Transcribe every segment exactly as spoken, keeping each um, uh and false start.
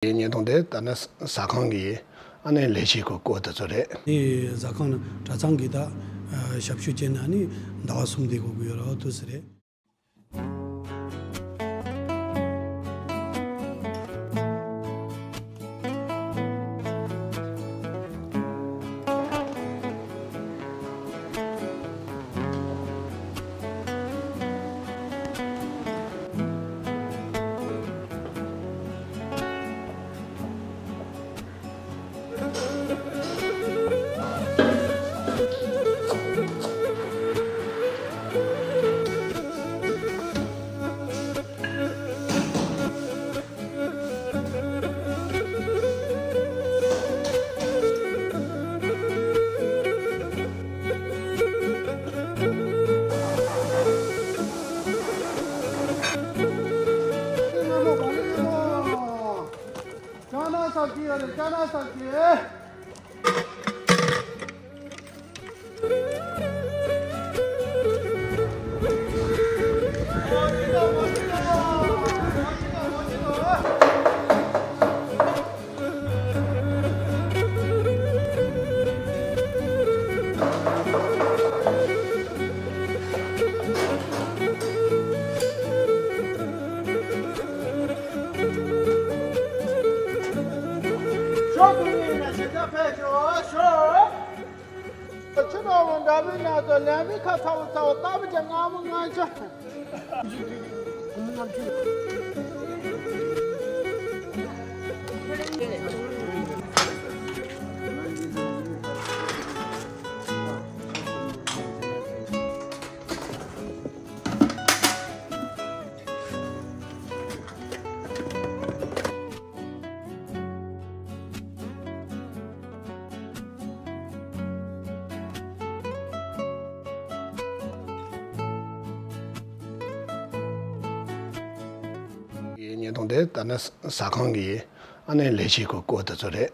བརྙན་ཐུང་དེ་ད་ནི་ཟ་ཁང་གི་ཨ་ནི་ལས་བྱེད་ཀྱི་སྐོར་དེ་ཚོ་རེད། དེ་ཟ་ཁང་ནང་གྲྭ་ཚང་གི་ད་ཞབས་ཞུ་བྱས་ནས་ཨ་ནི་ཟླ་བ་གསུམ་བསྡད་དགོས་ཀྱི་ཡོད་རེད། འོ་དེ་ཚོ་རེད། ཅང་ན་ས་ཀི་ཡ་རེ། ཅང་ན་ས་ཀི། ཕྱོགས་དེ་ནས་ནས་ཞིག་ཀ་ཕེབས་ཤོག་ཤོག་ཕྱི་ནང་ལ་འདྲ་བའི་ནང་དུ་ལས་མི་ཁ་ཚ་བོ་ཚ་བོ་ལྟ་བུ་ཅན་སྔ་མོ་ང་ཆ། བརྙན་ཐུང་དེ་ད་ནི་ཟ་ཁང་གི་ཨ་ནི་ལས་བྱེད་ཀྱི་སྐོར་དེ་ཚོ་རེད།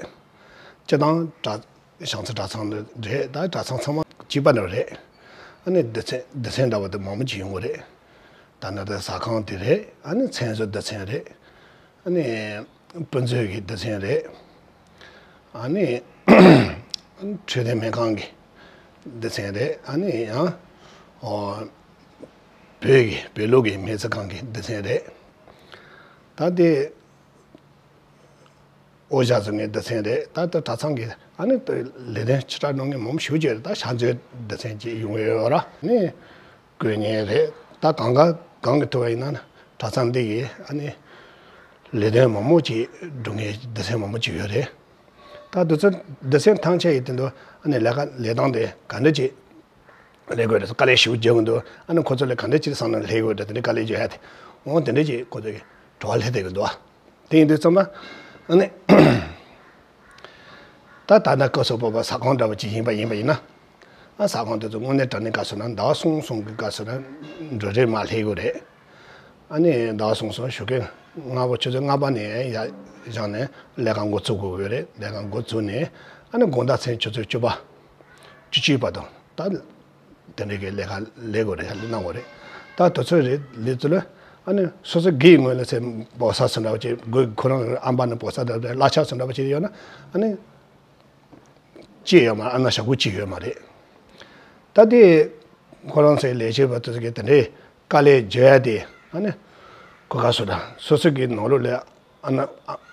སྤྱིར་བཏང་གྲྭ་བྱང་རྩེ་གྲྭ་ཚང་རེད། ད་གྲྭ་ཚང་ཚང་མ་གཅིག་པ་འདྲ་བ་རེད། ཨ་ནི་སྡེ་ཚན་སྡེ་ཚན་འདྲ་བ་དེ་མང་པོ་ཅིག་ཡོང་གི་རེད། ད་ནི་དེ་ཟ་ཁང་དེ་རེད། ཨ་ནི་མཚན་བཟོ་སྡེ་ཚན་རེད། ཨ་ནི་སྤུན་མཆེད་ཀྱི་སྡེ་ཚན་རེད། ཨ་ནི་འཕྲོད་བསྟེན་སྨན་ཁང་གི་སྡེ་ཚན་རེད། ཨ་ནི་ཡང་ཨོ་བོད་ཀྱི་བོད་ལུགས་ཀྱི་སྨན་རྩིས་ཁང་གི་སྡེ་ཚན་རེད། ད་དེ་ཨོ་ཞ་ཟེར་མཁན་སྡེ་ཚན་རེད། ད་ལྟ་གྲྭ་ཚང་གི་ཨ་ནི་ལས་དོན་ཕྱི་དྲགས་གནང་མཁན་མང་པོ་ཞེ་པོ་ཅིག་ཡོད་རེད། ད་ཕྱག་མཛོད་སྡེ་ཚན་ཅིག་ཡོང་ཡོད་ར། ནི་དགོས་ངེས་རེད། ད་གང་ག་གང་གི་ཐོག་ཡིན་ན་ན་གྲྭ་ཚང་འདི་གི་ཨ་ནི་ལས་དོན་མང་པོ་ཅིག་སྒྲུབ་མཁན་སྡེ་ཚན་མང་པོ་ཅིག་ཡོད་རེད། ད་དེ་ཚོ་སྡེ་ཚན་ཐམས་ཅད་ཡི་དོན་དུ་ཨ་ནི་ལས་ཀ་ལས་སྟངས་དེ་ག་འདྲ་ཅིག་ལས་དགོས་རེད། དཀའ་ལས་ཞེ་པོ་རྒྱག་གི་འདུག་ཨ་ནི་ཁོ་ཚོ་ལ་ག་འདྲ་ཅིག་བསམ་བློ་སླེབས་དགོས་རེད། དེ་འདྲའི་དཀའ་ལས་རྒྱག་ཡ་དེ་འོ་དེ་འདྲ་ཅིག་ཁོ་ཚོ་གི་དྲི་བ་སླེབས་བསྡད་ཀྱི་འདུག་དེ་ཡིན་དུས་ཙམ་པ་ཨ་ནི་ད་ད་ལྟ་སྐབས་སུ་བབས་པ་ཟ་ཁང་འདྲ་བ་ཅིག་ཡིན་པ་ཡིན་པ་ཡིན་ན། ཨ་ཟ་ཁང་དེ་ཚོ་དངོས་གནས་དྲང་གནས་སྐབས་སུ་ན་ཟླ་བ་གསུམ་གསུམ་གྱི་སྐབས་སུ་ན་འགྲོ་གྲོན་མར་སླེབས་ཀྱི་རེད། ཨ་ནི་ཟླ་བ་གསུམ་གསུམ་ཞོགས་ཀས་སྔ་པོ་ཆུ་ཚོད་ལྔ་པ་ནས་ཡར་བཞག་ནས་ལས་ཀ་འགོ་བཙུགས་དགོས་ཀྱི་རེད། ལས་ཀ་འགོ་བཙུགས་ནས་ཨ་ནི་དགོང་དག་མཚན་ཆུ་ཚོད་བཅུ་པ་བཅུ་གཅིག་བར་དུ་ད་དེ་འདྲའི་གི་ལས་ཀ་ལས་དགོས་རེད། གནང་དགོས་རེད། ད་དེ་ཚོ་རེད་ལས་ཚུལ་ཨ་ནི་སོ་སོ་སྒེར་ངོས་ལ་ཚེ་པོ་ས་སུ་འདྲ་བ་ཅིག་དགོས། ཁོ་རང་ཨམ་པ་ནས་པོ་ས་འདྲ་བ་གླ་ཆ་སུ་འདྲ་བ་ཅིག་ཡོད་ན་ཨ་ནི་ཅི་ཡོད་མ་ཨ་ན་ཞག་པོ་ཅི་ཡོད་མ་རེད། ད་དེ་ཁོ་རང་ཚོའི་ལས་བྱེད་པ་དེ་ཚོ་གི་དེ་འདྲའི་དཀའ་ལས་བརྗོད་ཡ་དེ་ཨ་ནི་གོ་སྐབས་སུ་དང་སོ་སོ་གི་ནང་ལོགས་ལ་ཨ་ན་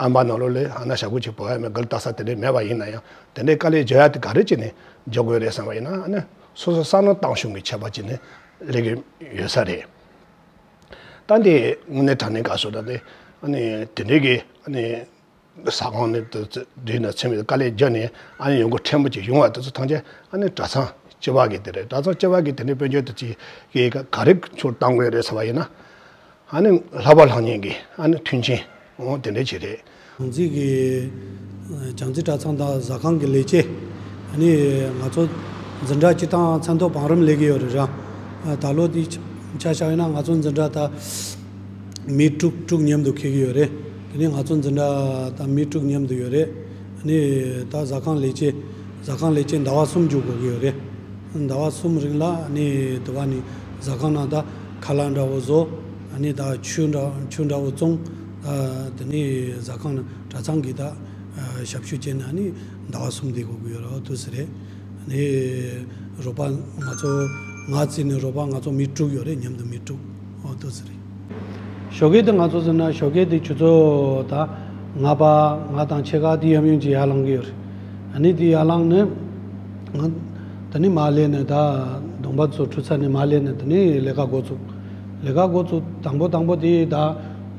ཨམ་པ་ནང་ལོགས་ལ་ཨ་ན་ཞག་པོ་ཅིག་བོར་ཡ་མེད། སྒུག་ལྟ་ས་དེ་འདྲའི་མེད་པ་ཡིན་ན་ཡང་དེ་འདྲའི་དཀའ་ལས་བརྗོད་ཡ་དེ་ག་རེ་བྱས་ནས་བརྗོད་དགོས་རེད་བསམ་པ་ཡིན་ན་ཨ་ནི་སོ་སོ་སོ་ནང་བཏང་ཤུགས་ཀྱི་ཆད་པ་བྱས་ནས་སླེབས་ཀྱི་ཡོད་ས་རེད། ད་འདི་དངོས་གནས་དྲང་གནས་སྐབས་སུ་ད་དེ་ཨ་ནི་དེ་འདྲའི་གི་ཨ་ནི། ཟ་ཁང་ནས་དུ་དུས་ནས་ཚུན་པའི་དཀའ་ལས་བརྒྱབ་ནས་ཨ་ནི་ཡོང་སྒོ་ཕྲན་བུ་ཅིག་ཡོང་བ་དེ་ཚོ་ཐམས་ཅད་ཨ་ནི་གྲྭ་ཚང་སྤྱི་བ་གི་དེ་རེད། གྲྭ་ཚང་སྤྱི་བ་གི་དེ་འདྲའི་དཔལ་འབྱོར་དེ་ཅིག་གི་ག་རེ་ཚུར་བཏང་དགོས་རེད་ཟེར་བ་ཡིན་ན་ཨ་ནི་ལྷག་པར་ལྷག་ཉེས་ཀྱི་ཨ་ནི་མཐུན་རྐྱེན་འོ་དེ་འདྲ་ཅིག་རེད། བྱང་རྩེ་གི་བྱང་རྩེ་གྲྭ་ཚང་དང་ཟ་ཁང་གི་ལས་བྱེད་ཨ་ནི་ང་ཚོ་འཛིན་གྲྭ་སྤྱི་བཏང་མཚན་ཐོ་བང་རིམ་ལས་ཀྱི་ཡོད་རེད་ར། ད་ལོ་དེ་ཆ་བཞག་ཡིན་ན་ང་ཚོ་འཛིན་གྲྭ་ད། མི་དྲུག་དྲུག་མཉམ་དུ་འཁེལ་གྱི་ཡོད་རེད། དེ་ནས་ང་ཚོ་འཛིན་གྲྭ་དང་མི་དྲུག་མཉམ་དུ་ཡོད་རེད། ཨ་ནི་ད་ཟ་ཁང་ལས་བྱེད་ཟ་ཁང་ལས་བྱེད་ཟླ་བ་གསུམ་རྒྱུག་དགོས་ཀྱི་ཡོད་རེད། ཟླ་བ་གསུམ་རིང་ལ་ཨ་ནི་དེ་བ་ནི་ཟ་ཁང་ནང་ད་ཁ་ལག་འདྲ་བོ་བཟོ། ཨ་ནི་ད་ཆུ་འདྲ་ཆུ་འདྲ་བོ་བཙོང་ ད་དེ་ནས་ཟ་ཁང་ནང་གྲྭ་ཚང་གི་ད་ཞབས་ཞུ་བྱས་ན་ནི་ཟླ་བ་གསུམ་བསྡད་དགོས་ཀྱི་ཡོད་རེད། འོ་དུས་སུ་རེད། ནི་རོགས་པ་ང་ཚོ་ང་བརྩིས་ནས་རོགས་པ་ང་ཚོ་མི་དྲུག་ཡོད་རེད། མཉམ་དུ་མི་དྲུག་འོ་དུས་སུ་རེད། ཞོགས་ཀས་དེ་ང་ཚོ་ཟེར་ན་ཞོགས་ཀས་དེ་ཆུ་ཚོད་ད་ལྔ་པ་ལྔ་དང་ཕྱེད་ཀ་དེ་ཡམ་ཡོམ་ཅིག་ཡར་ལངས་ཀྱི་ཡོད་རེད། ཨ་ནི་དེ་ཡར་ལངས་ནས་ང་ད་ནི་མར་སླེབས་ནས་ད་གདོང་པ་ཚོ་འཁྲུད་ཚར་ནས་མར་སླེབས་ནས་ད་ནི་ལས་ཀ་འགོ་བཙུགས། ལས་ཀ་འགོ་བཙུགས་དང་པོ་དང་པོ་དེ་ད་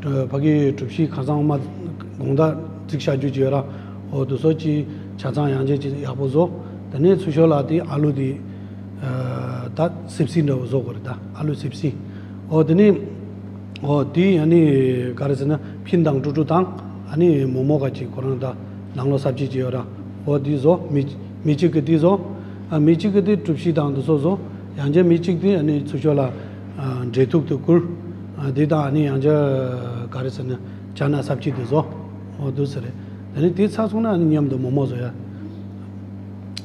ཕ་གི་གྲུ་བཞི་ཁ་སང་མ་དགོང་དག་བརྩིགས་བཞག་རྒྱུ་ཅིག་ཡོད་ར། འོ་དེ་ཚོ་ཅིག་ཆ་ཚང་ཡང་ཅིག་ཅིག་ཡག་པོ་བཟོ། དེ་ནས་ཚུར་ཤོག་ལ་དེ་ཨ་ལུ་དེ་ད་སིབ་སིབ་འདྲ་བོ་བཟོ་དགོས་རེད། ད་ཨ་ལུ་སིབ་སིབ། འོ་དེ་ནས་འོ་དེ་ཨ་ནི་ག་རེ་ཟེར་ན་ཕིན་དང་ཀྲུ་ཀྲུ་དང་ཨ་ནི་མོག་མོག་ག་ཅིག་ཁོ་རང་ད་ནང་ལོགས་སབ་ཅིག་ཅིག་ཡོད་ར། འོ་དེ་བཟོ། མི་མི་གཅིག་གིས་དེ་བཟོ། ཨ་མི་གཅིག་གིས་དེ་གྲུ་བཞི་དང་དེ་ཚོ་བཟོ། ཡང་ཅིག་མི་གཅིག་དེ་ཨ་ནི་ཚུར་ཤོག་ལ་ཨ་འབྲས་ཐུག་དེ་བསྐུར། ཨ་དེ་དང་ཨ་ནི་ཡང་ཅིག་ག་རེ་ཟེར་ན་ཇ་ནག་སབ་ཅིག་དེ་བཟོ། འོ་དེ་ཚོ་རེད། དེ་ནས་དེ་ཚར་སོང་ན་ཨ་ནི་མཉམ་དུ་མོག་མོག་བཟོ་ཡ།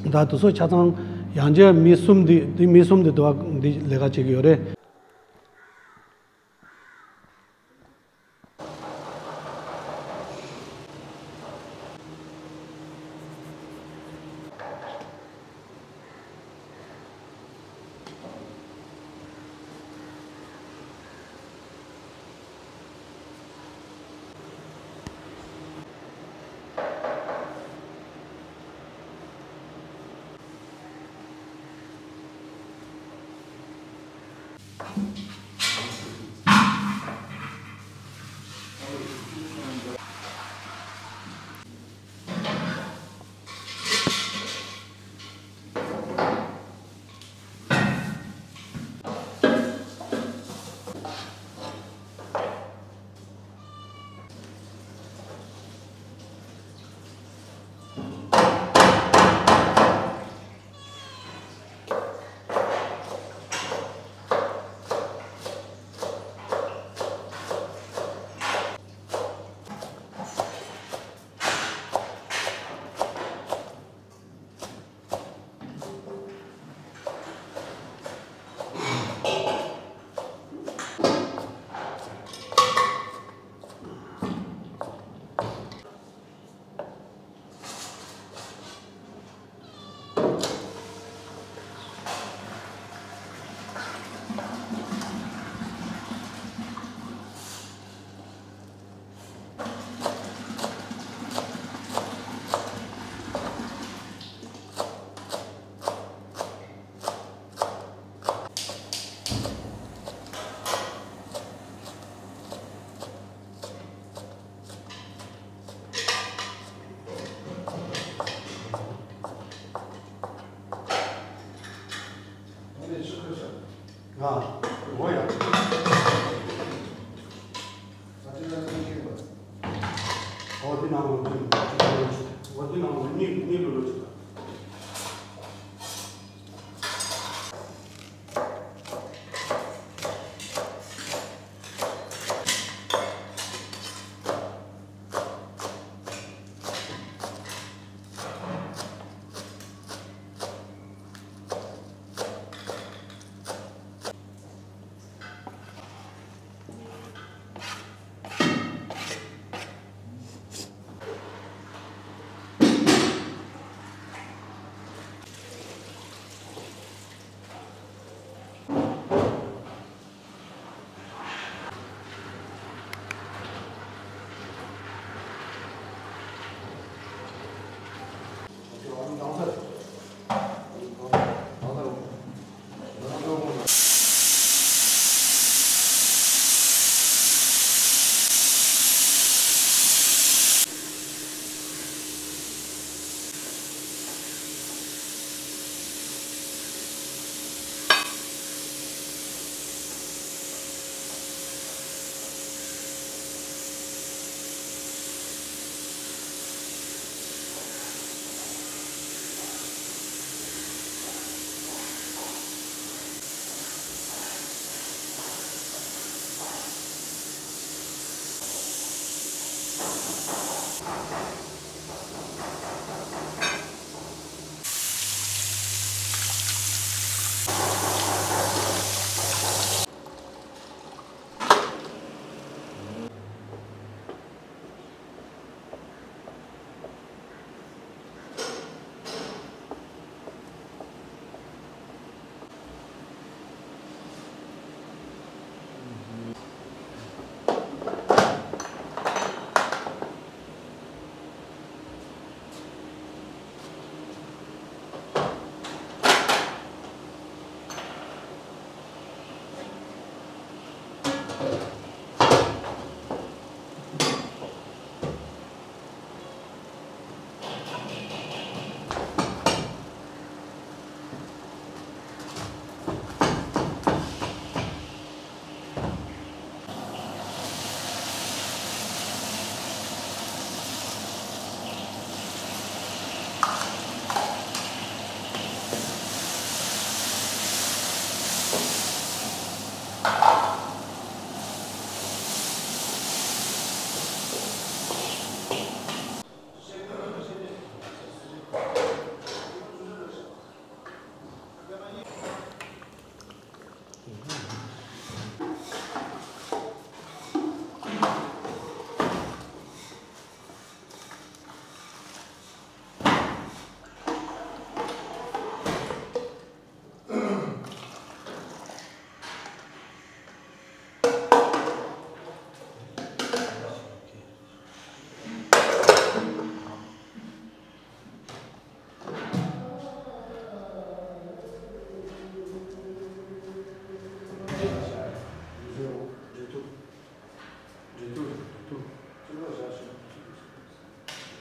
ད་དེ་ཚོ་ཆ་ཚང་ཡང་ཅིག་མི་གསུམ་དེ་དེ་མི་གསུམ་དེ་དུ་བ་འདི་ལས་ཀ་བྱེད་ཀྱི་ཡོད་རེད།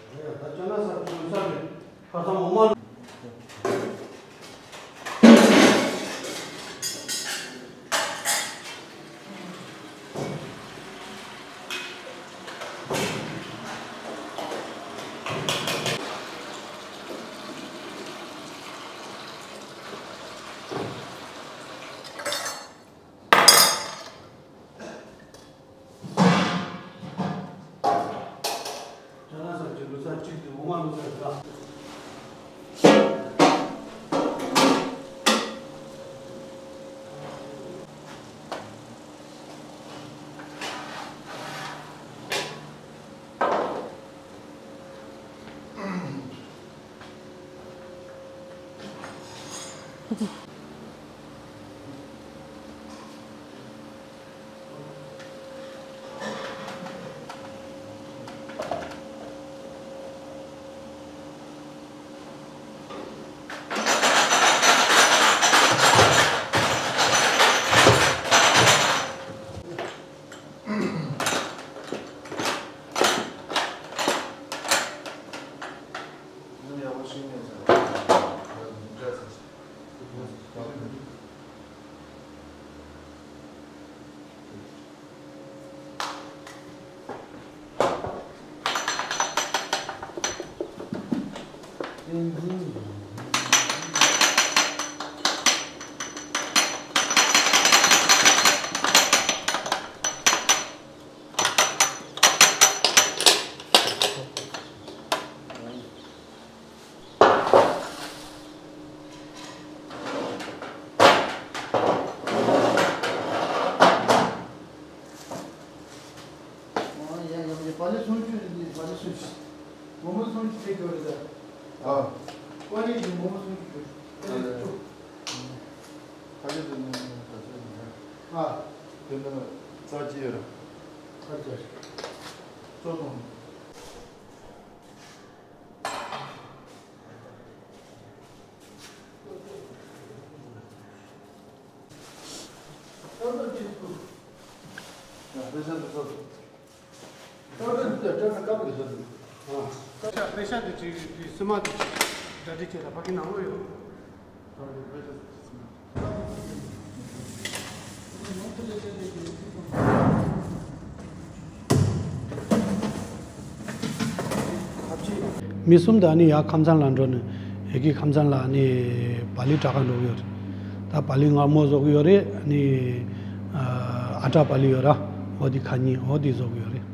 ད་ཅ་ན་ས་ཅུ་ས་རེད། ཁ་སང་འོ་མ། ཁྱེད་རང་ཚོ་གི་ལོ་གསར་གཅིག་ཏུ་འོ་མ་ལོ་གསར་རེད་ལ། ཡ་ཡ་ཡ། བ་ལི་སུམ་ཅུ་རེད། བ་ལི་སུམ་ཅུ། ངོ་མ་སུམ་ཅུ་ཕེབས་ཀྱི་རེད་ད། ཨ། ཀོ་ནི་གི་ངོ་མ་སུམ་ཅུ་ཕེབས། ཨ་ལེ་ལེ། ཕ་གི་དེ་ནས་ད་ཆ་ཡིན་ན། ཨ། དེ་ནས་རྩ་གཅིག་ཡོད་ར། ཨ་ཅག་གཙོ་གཏོང་། པེ་ཤ་དེ་ཅིག་དེ་སི་མ་དེ་ཅིག་གྲ་སྒྲིག་བྱས་ད་ཕ་གི་ནང་ལོགས་ཡོད། མི་གསུམ་དང་ནི་ཡར་ཁམས་ཚང་ལ་འགྲོ་ནས། ཡ་གི་ཁམས་ཚང་ལ་ནི་བག་ལེབ་དྲག་ག་འགྲོ་གི་ཡོད་རེད། ད་བག་ལེབ་མངར་མོ་བཟོ་གི་ཡོད་རེད། ནི་ཨ་ཏྲ་བག་ལེབ་ཡོད་ར། འོ་དེ་ཁ་ཉིན་འོ་དེ་བཟོ་གི་ཡོད་རེད།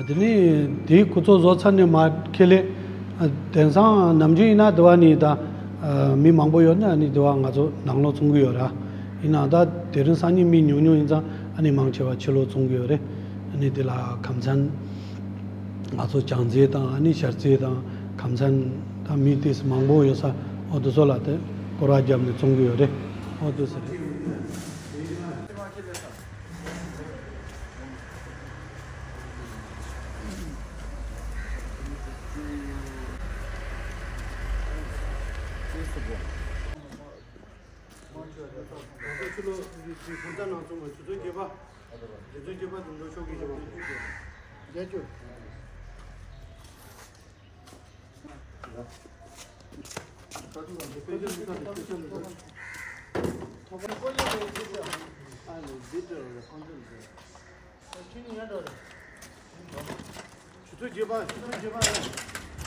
དེ་ནི་དེའི་སྐུ་ཚོགས་བཟོ་ཚར་ནས་མར་ཁེ་ལས། དེང་སང་ནམ་རྒྱུན་ཡིན་ན་དེ་བ་ནི་ད་མི་མང་པོ་ཡོད་ན་ནི་དེ་བ་ང་ཚོ་ནང་ལོགས་བཙོང་གི་ཡོད་ར། ཡིན་ནའང་ད་དེ་རིང་སང་ཉིན་མི་ཉུང་ཉུང་ཡིན་ཙང་ཨ་ནི་མང་ཆེ་བ་ཕྱི་ལོགས་བཙོང་གི་ཡོད་རེད། ཨ་ནི་དེ་ལ་ཁམས་ཚན། ང་ཚོ་བྱང་རྩེ་དང་ཨ་ནི་ཤར་རྩེ་དང་ཁམས་ཚན་ད་མི་དེ་མང་པོ་ཡོད་ས་འོ་དེ་ཚོ་ལ་དེ་སྐོར་བ་བརྒྱབ་ནས་བཙོང་གི་ཡོད་རེད། འོ་དེ་ཚོ་རེད། ཆུ་ཚོད་བརྒྱད་པ། ཆུ་ཚོད་བརྒྱད་པ། ཆུ་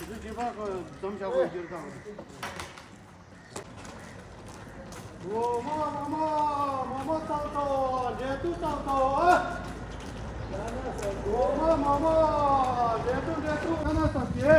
ཚོད་བརྒྱད་པ་ཙམ་བཞག་དགོས་རྒྱུ་རེད་ད། འོ་མ་མ་མ་མ་མ་ཏག་ཏག་འབྲས་ཐུག་ཏག་ཏག་འོ་མ་མ་མ་འབྲས་ཐུག་འབྲས་ཐུག་ན་ན་ས་ཀྱེ།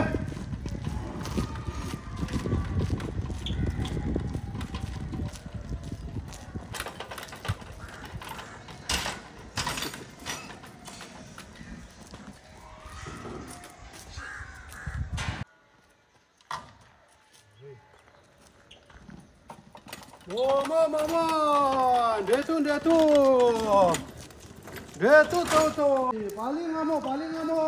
འོ་མ་མ་མ། འབྲས་ཐུག་འབྲས་ཐུག་འབྲས་ཐུག་ཏོག་ཏོག་བ་ལི་སྔ་མོ་བ་ལི་སྔ་མོ།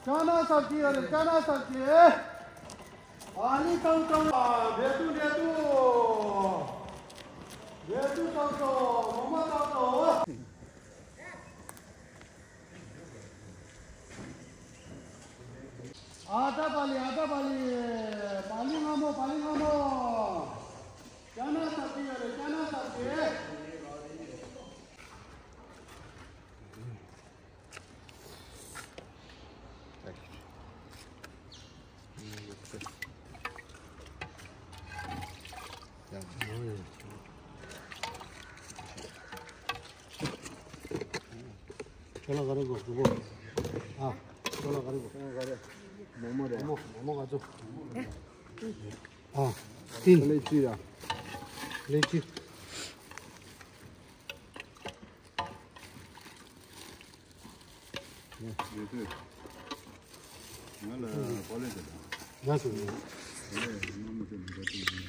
ཅ་ན་སབ་ཅི་ཡོད་རེད། ཅ་ན་སབ་ཅི། བ་ལི་ཏོག་ཏོག་འབྲས་ཐུག་འབྲས་ཐུག་འབྲས་ཐུག་ཏོག་ཏོག་མོག་མོག་ཏོག་ཏོག་ཨ་ཏ་བ་ལི། ཨ་ཏ་བ་ལི། བ་ལི་སྔ་མོ། བ་ལི་སྔ་མོ། ཅ་ན་སབ་ཅི་ཡོད་རེད། ཅ་ན་སབ་ཅི། ཁྱོད་ལ་ག་རེ་དགོས། གོ་གོ་ཨ། ཁྱོད་ལ་ག་རེ་དགོས། ཁྱོད་ལ་ག་རེ། མོག་མོག་རེད། མོག་མོག་མོག་མོག་ག་ཚོད། ཨ། ཏིན། ལེ་ཅི་ར། ལེ་ཅི། ཡོད་དུས། ང་ལ་པ་ལེ་དེ་དང་། ཡག་ཤོས་རེད། པ་ལེ་མ་མོ་དེ་མི་འདྲ་དེ་ཡིན།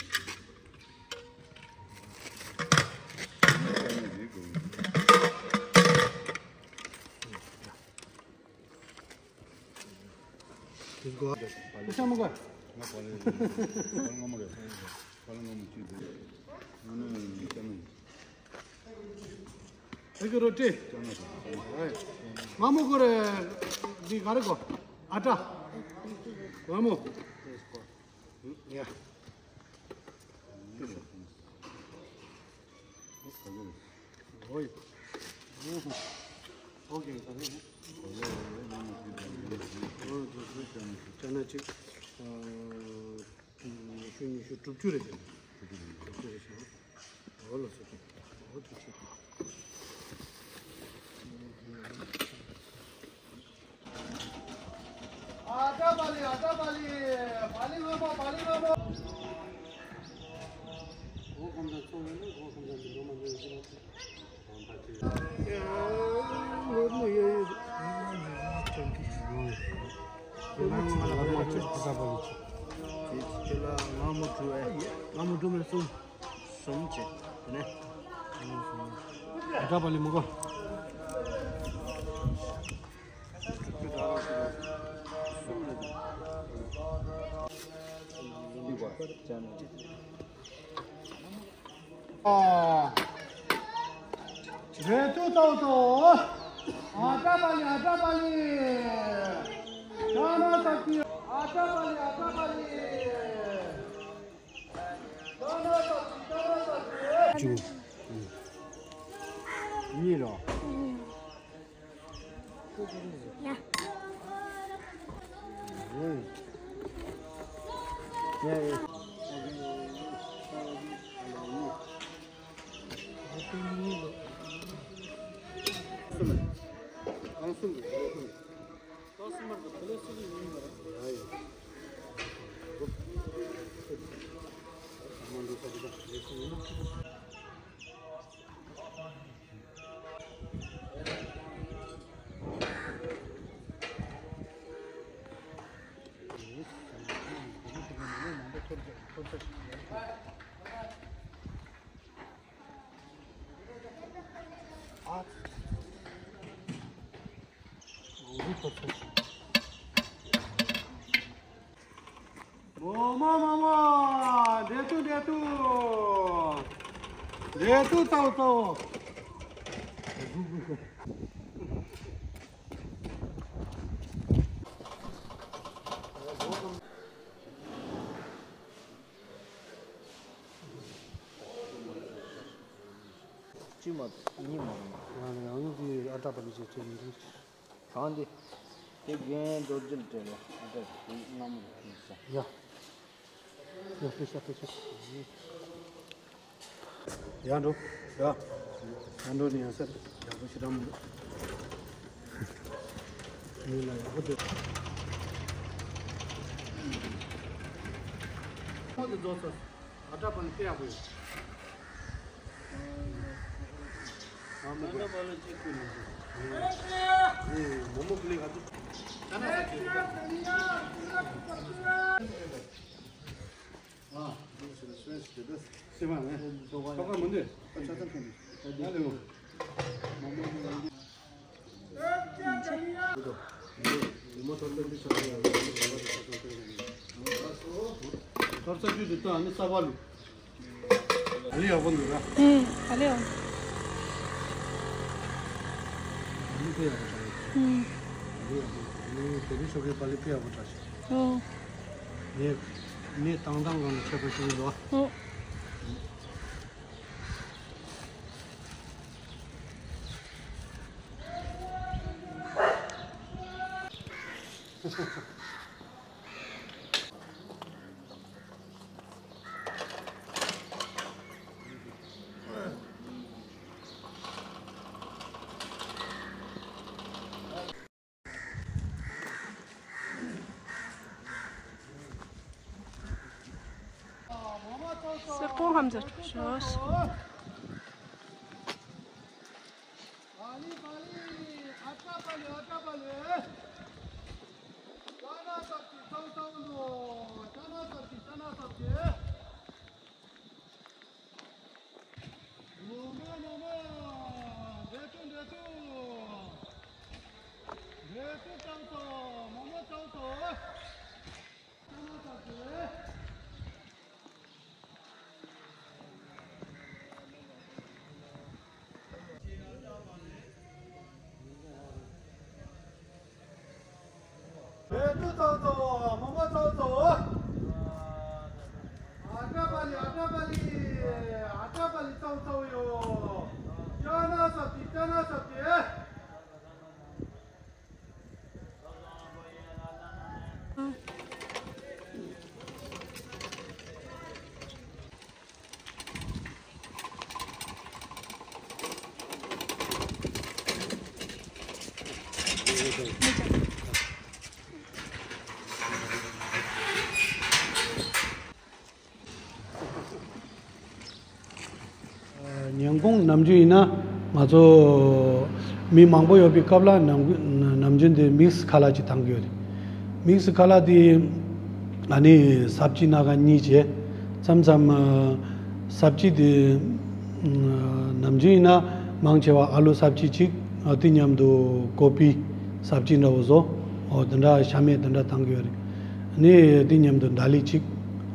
དེ་གོ་ཨ་ཤ་མོ་ག་ང་པ་ལེ་རེད། པ་ལེ་མ་མོ་རེད། པ་ལེ་མ་མོ་ཅི་རེད། ང་ནི་ཅ་ན་ཡིན། ཨེ་ཀི་རོ་ཏི། མ་མོ་གོ་རེ། འདི་ག་རེ་གོ་ཨ་ཏྲ། མ་མོ། ཡ། ཨོ་ཡ། ཨོ་ཀེ། ཅ་ན་ཅིག་ཉི་ཤུ་ཉི་ཤུ་དྲུག་ཅུ་རེད་དེ། དྲུག་ཅུ་རེད་ཤག་འོ་ལགས་སོ། འོ་དྲུག་ཅུ། ཨ་ཏྲ་བ་ལི། ཨ་ཏྲ་བ་ལི། བ་ལི་སྔ་མོ། བ་ལི་སྔ་མོ། འོ་ཁམས་ཚང་ཚོ་ཡོད་ན། འོ་ཁམས་ཚང་གི་འགྲོ་མ་འགྲོ་ཡོད་ཀྱི་རེད། འབྲས་ཐུག་ཏོག་ཏོག་ཨ་ཏྲ་བ་ལི། ཨ་ཏྲ་བ་ལི། ཅ་ན་སབ་ཅི། ཨ་ཏྲ་བ་ལི། ཨ་ཏྲ་བ་ལི། ཅ་ན་སབ་ཅི། ཅ་ན་སབ་ཅི། གཉིས་ལོ། ཡ། མོ་མོ་མོ་མོ། འབྲས་ཐུག་འབྲས་ཐུག་འབྲས་ཐུག་ཚའོ་ཚའོ། གཅིག་མ་གཏོགས་གཉིས་མ་རེད། ང་ནི་ཡང་ཡང་དེ་ཨ་ཏྲ་པ་ལི་ཅེ་ཚོད་མི་འདུག་གང་དེ། དེ་རྒན་རྡོ་རྗེ་སྤྲད་ལོ། ཨ་ཏྲ་དེ་སྔ་མོ་དེ་ཤ། ཡ། ཡ་ཕེ་ཤ་ཕེ་ཤ། ཡ་འགྲོ། ཡ། ཡ་འགྲོ་ནི་ཡ་སར་ཡག་པོ་ཞེ་དྲག་མི་འདུག་མི་ལ་ཡག་པོ་འདུག་ཁོ་དེ་རྫོགས་སོང་། ཨ་ཏྲ་པ་ལི་དཔེ་ཡག་པོ་ཡོད། ཨ་མོ་ཨ་ཏྲ་པ་ལི་གཅིག་ཁུལ་ནས་ཨེ་མོ་མོ་ཀི་ལི་ག་ཚོད། ཨ་འདུག་ཟེར་ན་སུན་ཟེར་དེ་ད་སེ་བ་ནས་ཐོག་ཁ་མི་འདུག་ཨ་ཆ་ཚང་ཁྱོད་འདུག་ཨ་ལེ་མོ། ཐོར་ཚ་རྒྱུད་དུ་ལྟ་ནི་ས་བ་ལུ། ཨ་ལི་ཡག་པོ་འདུག་ར། ཨུམ། ཨ་ལི་ཡག་ཨ་ལི་དཔེ་ཡག་པོ་ཆགས་ཡོད། ཨུམ། ཨ་ལི་ཡག་པོ་ཨ་ལི་དེ་རིང་ཞོགས་ཀའི་པ་ལི་དཔེ་ཡག་པོ་ཆགས་ཤག་ཨོ། ངས་ངས་བཏང་སྟངས་སྒང་ནས་ཁྱད་པར་ཞིག་ཡོད་ལོ། ཨོ། སེར་པོ་ཧམ་ཟ་ཆོག་ཤོས། བོད་དུ་ཚོགས་གཙོ། མི་མང་ཚོགས་གཙོ། ཨ་ཀྲ་པ་ལི། ཨ་ཀྲ་པ་ལི། ཨ་ཀྲ་པ་ལི་ཚོགས་གཙོ་ཡོད། ཅ་ན་སོབ་ཀྱི། ཅ་ན་སོབ་ཀྱི། ཉིན་གུང་ནམ་རྒྱུན་ཡིན་ན་ང་ཚོ་མི་མང་པོ་ཡོད་པའི་སྐབས་ལ་ནམ་ནམ་རྒྱུན་དེ་མིག་སི་ཁ་ལག་ཅིག་འཐེན་གྱི་ཡོད་རེད། མིག་སི་ཁ་ལག་དེ་ཨ་ནི་སབ་ཅི་སྣ་ཁ་གཉིས་བྱས། མཚམས་མཚམས་སབ་ཅི་དེ་ནམ་རྒྱུན་ཡིན་ན་མང་ཆེ་བ་ཨ་ལུ་སབ་ཅི་གཅིག་དེ་མཉམ་དུ་ཀོ་པི་སབ་ཅི་འདྲ་བོ་བཟོ། འོ་དེ་འདྲ་ཤ་མེད་དེ་འདྲ་འཐེན་གྱི་ཡོད་རེད། ཨ་ནི་དེ་མཉམ་དུ་ད་ལི་གཅིག་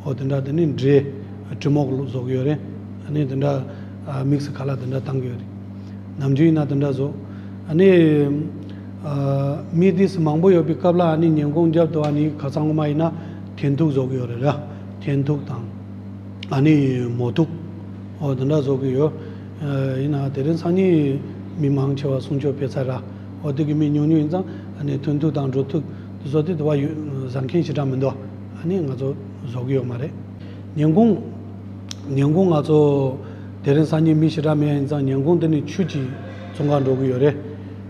འོ་དེ་འདྲ་དེ་ནི་འབྲས་དྲི་མོག་བཟོ་གི་ཡོད་རེད། ཨ་ནི་དེ་འདྲ་ཨ་མིག་སི་ཁ་ལག་དེ་འདྲ་བཏང་གི་ཡོད་རེད། ནམ་རྒྱུན་ཡིན་ན་དེ་འདྲ་བཟོ། ཨ་ནི་ཨ་མི་དེ་མང་པོ་ཡོད་པའི་སྐབས་ལ་ཨ་ནི་ཉིན་གུང་རྒྱབ་ཏུ་ཨ་ནི་ཁ་སང་ངོ་མ་ཡིན་ན་འཐེན་ཐུག་བཟོ་གི་ཡོད་རེད་ལ། འཐེན་ཐུག་དང་ཨ་ནི་མོ་ཐུག་འོ་དེ་འདྲ་བཟོ་གི་ཡོད། ཨ་ཡིན་ན་དེ་རིང་སང་ཉིན་མི་མང་ཆེ་བ་གསུང་ཆོས་ཕེབས་ཚར་ར། འོ་དེ་གི་མི་ཉུང་ཉུང་ཡིན་ཙང་ཨ་ནི་འཐེན་ཐུག་དང་འགྲོ་ཐུག་དེ་ཚོ་དེ་དུ་བ་ཡོད་ཟ་མཁན་ཞེ་དྲག་མི་འདུག་ཨ་ནི་ང་ཚོ་བཟོ་གི་ཡོད་མ་རེད། ཉིན་གུང་། ཉིན་གུང་ང་ཚོ་དེ་རིང་སང་ཉིན་མི་ཞེ་དྲག་མེད་ཡིན་ཙང་ཉིན་གུང་དེ་ནི་ཆུ་གཅིག་བཙོང་གར་འགྲོ་གི་ཡོད་རེད།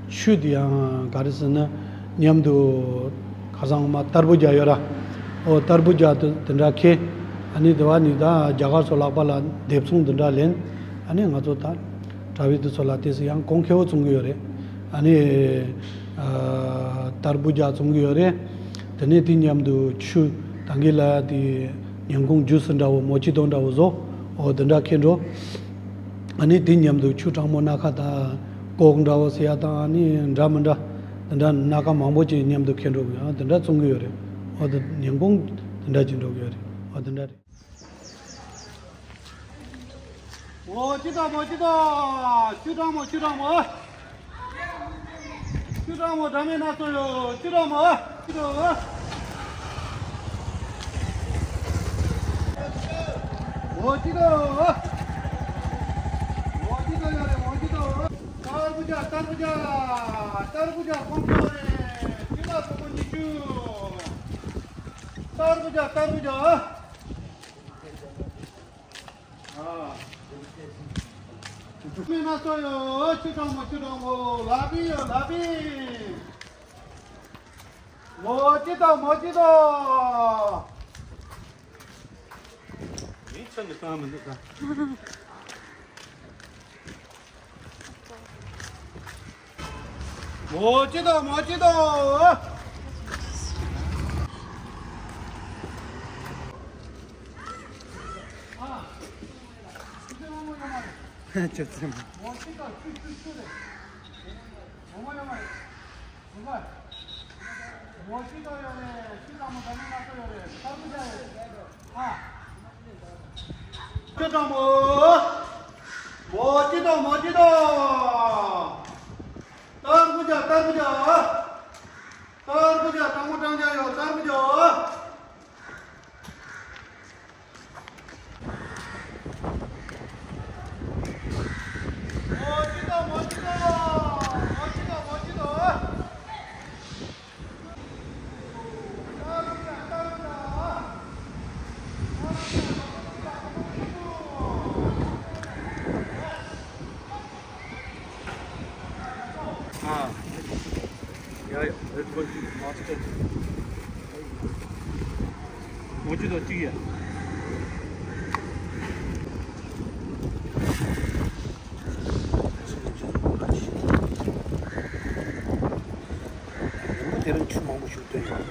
ཆུ་དེ་ཡང་ག་རེ་ཟེར་ན་མཉམ་དུ་ ཁ་སང་མ་ཏར་བུ་ཇ་ཡོད་ར། ཨོ་ཏར་བུ་ཇ་དེ་དེ་འདྲ་ཁྱེར། ཨ་ནི་དེ་བ་ནི་ད་རྒྱ་གར་ཚོ་ལག་པ་ལ་དེབ་ཚོང་དེ་འདྲ་ལེན། ཨ་ནི་ང་ཚོ་ད་གྲྭ་པའི་དེ་ཚོ་ལ་དེ་སི་ཡང་གོང་ཁེ་བོ་བཙོང་གི་ཡོད་རེད། ཨ་ནི་ཨ་ཏར་བུ་ཇ་བཙོང་གི་ཡོད་རེད། དེ་ནས་དེ་མཉམ་དུ་ཆུ་ད་གིན་ལ་དེ་ཉིན་གུང་ཇུས་འདྲ་བོ་མོ་ཅི་ཏོ་འདྲ་བོ་བཟོ། ཨོ་དེ་འདྲ་ཁྱེར་འགྲོ། ཨ་ནི་དེ་མཉམ་དུ་ཆུ་གྲང་མོ་སྣ་ཁ་དང་ཀོག་འདྲ་བོ་ཟེར་ཡ་དང་ཨ་ནི་འདྲ་མི་འདྲ་དེ་འདྲ་སྣ་ཁ་མང་པོ་ཅིག་མཉམ་དུ་ཁྱེར་འགྲོ་གི་ཡོད། དེ་འདྲ་བཙོང་གི་ཡོད་རེད། ཨོ་དེ་ཉིན་གུང་དེ་འདྲ་ཅིག་འགྲོ་གི་ཡོད་རེད། ཨོ་དེ་འདྲ་རེད། མོ་ཅི་དང་མོ་ཅི་དང་། ཆུ་གྲང་མོ་ཆུ་གྲང་མོ། ཆུ་གྲང་མོ་འདྲ་མིན་སྣ་ཚོགས་ཡོད། ཆུ་གྲང་མོ་ཆུ་གྲང་མོ། མོ་ཅི་དང་། མོ་ཅི་དང་ཡོད་རེད། མོ་ཅི་དང་། ཏར་བུ་ཇ། ཏར་བུ་ཇ། ཏར་བུ་ཇ་གོང་ཁེ་བོ་རེད། ཕྱེད་དང་སོག་པོ་ཉི་ཤུ། ཏར་བུ་ཇ། ཏར་བུ་ཇ། ཨ། མི་སྣ་ཚོགས་ཡོད། ཆུ་གྲང་མོ་ཆུ་གྲང་མོ། ལ་ཕི་ཡོད། ལ་ཕི། མོ་ཅི་དང་མོ་ཅི་དང་། མི་ཆ་ནི་གང་མི་འདུག་ད། མོ་ཅི་དང་མོ་ཅི་དང་། ཨ། ཁྱོད་ཚོ། མོ་ཅི་དང་ཆུ་ཆུ་ཆུ་རེད། མོ་མོ་ཡོད་མ་རེད། མོ་ཅི་དང་ཡོད་རེད། ཆུ་གྲང་མོ་འདྲ་མིན་སྣ་ཚོགས་ཡོད་རེད། ཏར་བུ་ཇ་ཡོད་རེད། ཨ། ཆུ་གྲང་མོ། མོ་ཅི་དང་མོ་ཅི་དང་། ཏར་བུ་ཇ། ཏར་བུ་ཇ། ཏར་བུ་ཇ་གྲང་མོ་གྲང་ཇ་ཡོད། ཏར་བུ་ཇ། མོ་ཅི་དང་མོ་ཅི་དང་། མོ་ཅི་དང་མོ་ཅི་དང་། ཨ། ཡ་ཡ། ལེ་ཊི་གོ་ཊུ་མཱ་སི་ཊར། མོ་ཅི་དང་གཅིག་ཡ། དེ་རིང་ཆུ་མང་པོ་ཞིག་བཏོན་ཡོད།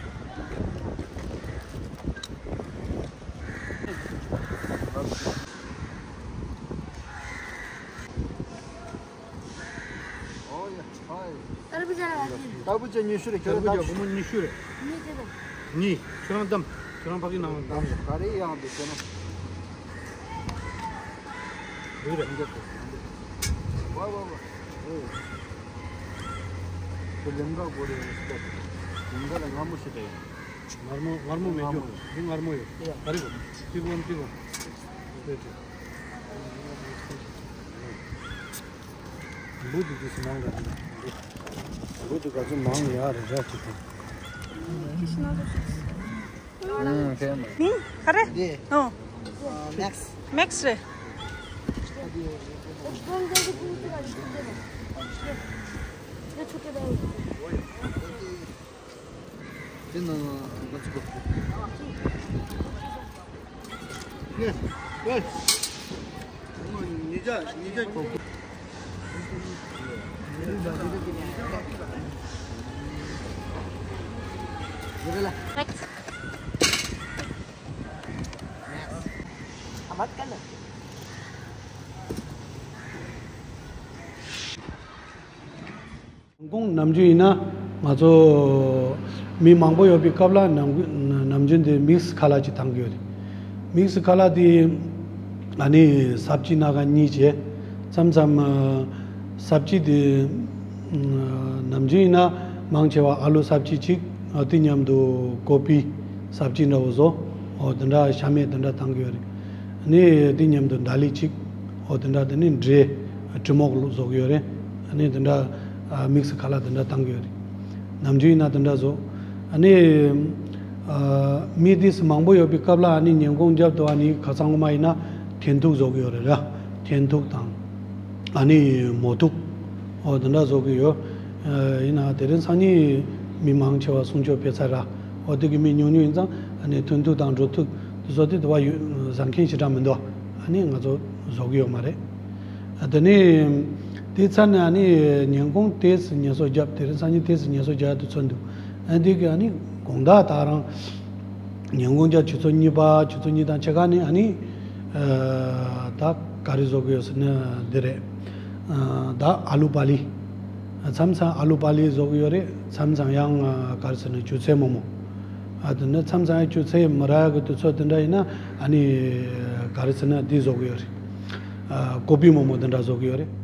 ཨོ་ཡ། ཧའི། ཏར་བུ་ཇ་ལ་བ་ཅི། ཏར་བུ་ཇ་ཉི་ཤུ་རེད། ཁྱོད་རང་ཏར་བུ་ཇ་སྒོར་མོ་ཉི་ཤུ་རེད། གཉིས་ཅི་རེད། གཉིས། ཁྱོད་རང་བདམས། ཁྱོད་རང་ཕ་གི་ནང་བདམས། ག་རེ་ཡང་འདུག་ཟེར་ན། འདུག་རེད། ཝ་ཝ་ཝ། ཨོ། ཁྱོད་ལེམ་ག་སྒོར་རེད། ལེམ་ག་ལ་མངར་མོ་ཞིག་རེད། མངར་མོ། མངར་མོ་མེད་རྒྱུ། མངར་མོ་ཡོད། འདི་མངར་མོ་ཡོད། ཏི་གོན། ཏི་གོན། ལུ་དུ་དུ་སི་མང་རེད། ལུ་དུ་ག་ཚོད་མང་ཡ་རེད་ར་ཅི་དང་། ཨུམ། དེ་མ། མིང་ག་རེ། འདི། ཨོ། ཨ། མེག་སི། མེག་སི་རེད། དེ་ནང་ང་ཚོ་གོ། ཉེ་ཉེ་ཉེ་ཉེ་གོ། ཉིན་གུང་ནམ་རྒྱུན་ཡིན་ན་ང་ཚོ་མི་མང་པོ་ཡོད་པའི་སྐབས་ལ་ནམ་ནམ་རྒྱུན་དེ་མིག་སི་ཁ་ལག་ཅིག་འཐེན་གི་ཡོད་རེད། མིག་སི་ཁ་ལག་དེ་ཨ་ནི་སབ་ཅི་སྣ་ཁ་གཉིས་བྱས། མཚམས་མཚམས་སབ་ཅི་དེ་ནམ་རྒྱུན་ཡིན་ན་མང་ཆེ་བ་ཨ་ལུ་སབ་ཅི་གཅིག་དེ་མཉམ་དུ་ཀོ་པི་སབ་ཅི་འདྲ་བོ་བཟོ། འོ་དེ་འདྲ་ཤ་མེད་དེ་འདྲ་འཐེན་གི་ཡོད་རེད། ནི་དེ་མཉམ་དུ་ད་ལི་གཅིག་འོ་དེ་འདྲ་དེ་ནི་འབྲས་ཀྲི་མོག་བཟོ་གི་ཡོད་རེད། ཨ་ནི་དེ་འདྲ་ཨ་མིག་སི་ཁ་ལག་དེ་འདྲ་བཏང་གི་ཡོད་རེད། ནམ་རྒྱུན་ཡིན་ན་དེ་འདྲ་བཟོ། ཨ་ནི་ཨ་མི་དེ་མང་པོ་ཡོད་པའི་སྐབས་ལ་ཨ་ནི་ཉིན་གུང་རྒྱབ་ཏུ་ཨ་ནི་ཁ་སང་ངོ་མ་ཡིན་ན་འཐེན་ཐུག་བཟོ་གི་ཡོད་རེད་ར། འཐེན་ཐུག་དང་ཨ་ནི་མོ་ཐུག་འོ་དེ་འདྲ་བཟོ་གི་ཡོད། ཨ་ཡིན་ན་དེ་རིང་སང་ཉིན་མི་མང་ཆེ་བ་གསུང་ཆོས་ཕེབས་ཚར་ར། འོ་དེ་གི་མི་ཉུང་ཉུང་ཡིན་ཙང་ཨ་ནི་ཐོན་ཐུབ་དང་འགྲོ་ཐུབ་དེ་ཚོ་དེ་དུ་བ་ཡོད་བཟང་མཁན་ཞེ་དྲག་མི་འདུག་ཨ་ནི་ང་ཚོ་བཟོ་གི་ཡོད་མ་རེད། དེ་ནས་དེ་ཚར་ནས་ཨ་ནི་ཉིན་གུང་དེས་ཉལ་གསོ་བརྒྱབ། དེ་རིང་སང་ཉིན་དེས་ཉལ་གསོ་བརྒྱབ་དུ་ཚོད་འདུག་ཨ་ནི་དེ་གི་ཨ་ནི་དགོང་དག་ད་རང་ཉིན་གུང་རྒྱབ་ཆུ་ཚོད་གཉིས་པ་ཆུ་ཚོད་གཉིས་དང་ཕྱེད་ཀ་ནས་ཨ་ནི་ད་ག་རེ་བཟོ་གི་ཡོད་ཟེར་ན་འདི་རེད། ད་ཨ་ལུ་པ་ལི། མཚམས་མཚམས་ཨ་ལུ་པ་ལི་བཟོ་གི་ཡོད་རེད། མཚམས་མཚམས་ཡང་ག་རེ་ཟེར་ན་ཅུ་ཚལ་མོག་མོག་ཨ་དེ་ནི་མཚམས་མཚམས་ཡང་ཅུ་ཚལ་མི་རག་གི་དུས་ཚོད་དེ་འདྲ་ཡིན་ན་ཨ་ནི་ག་རེ་ཟེར་ན་འདི་བཟོ་གི་ཡོད་རེད། ཀོ་པི་མོག་མོག་དེ་འདྲ་བཟོ་གི་ཡོད་རེད།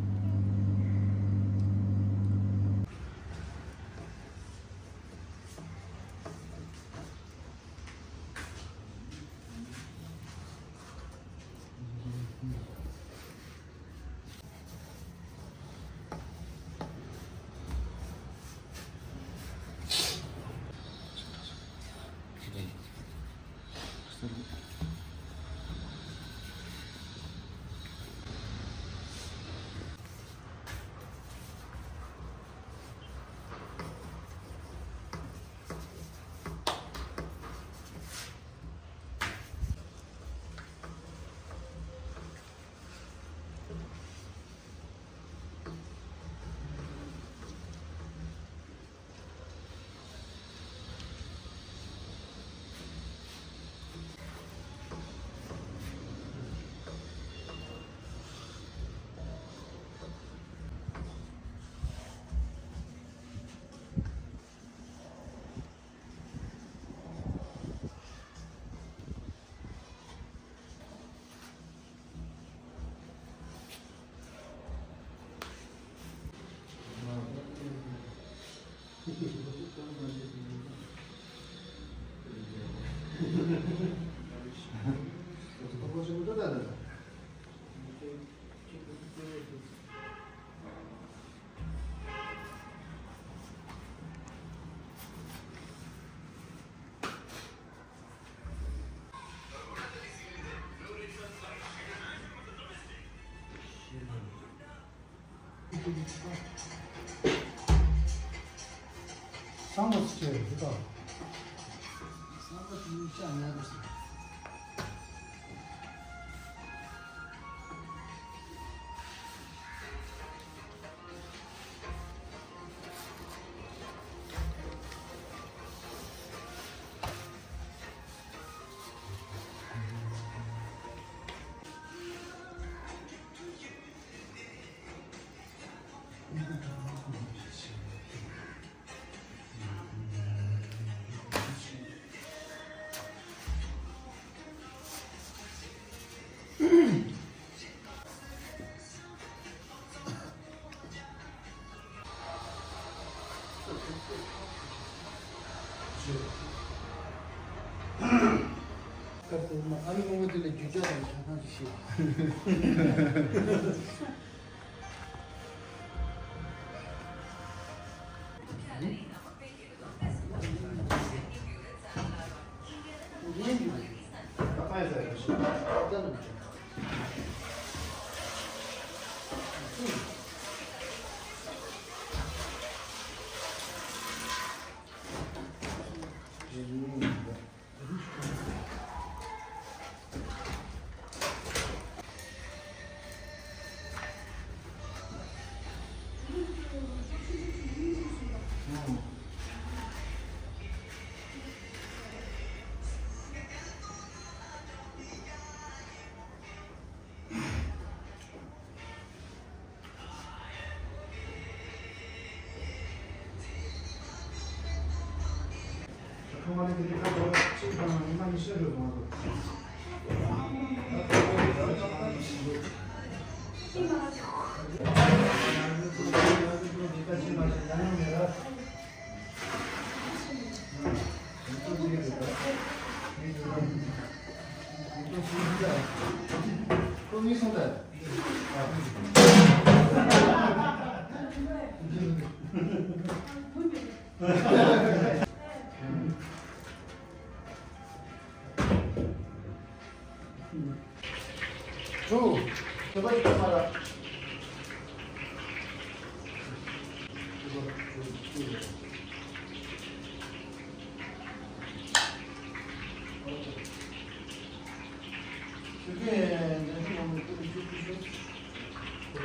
སྐབས་དེར་ཨ་ནི་སྔོན་འགྲོ་དེ་ལ་རྒྱུ་ཆ་དང་ཆ་ཚང་ཞིག་ཤེས།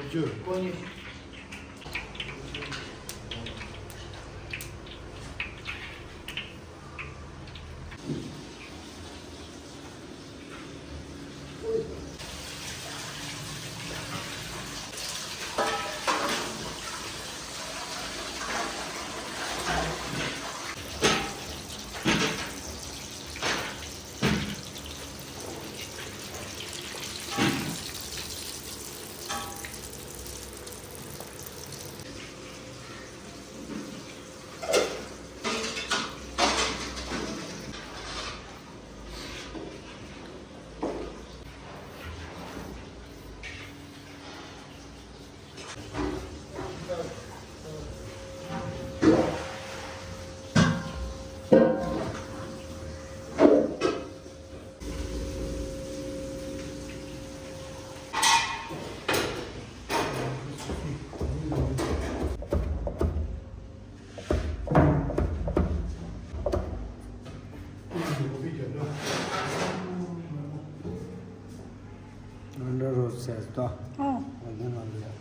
བཅུ། འདྲ་རོ་ཟེར་ཏོ། ཨོ། འོ་དེ་ང་ལ་ཡ།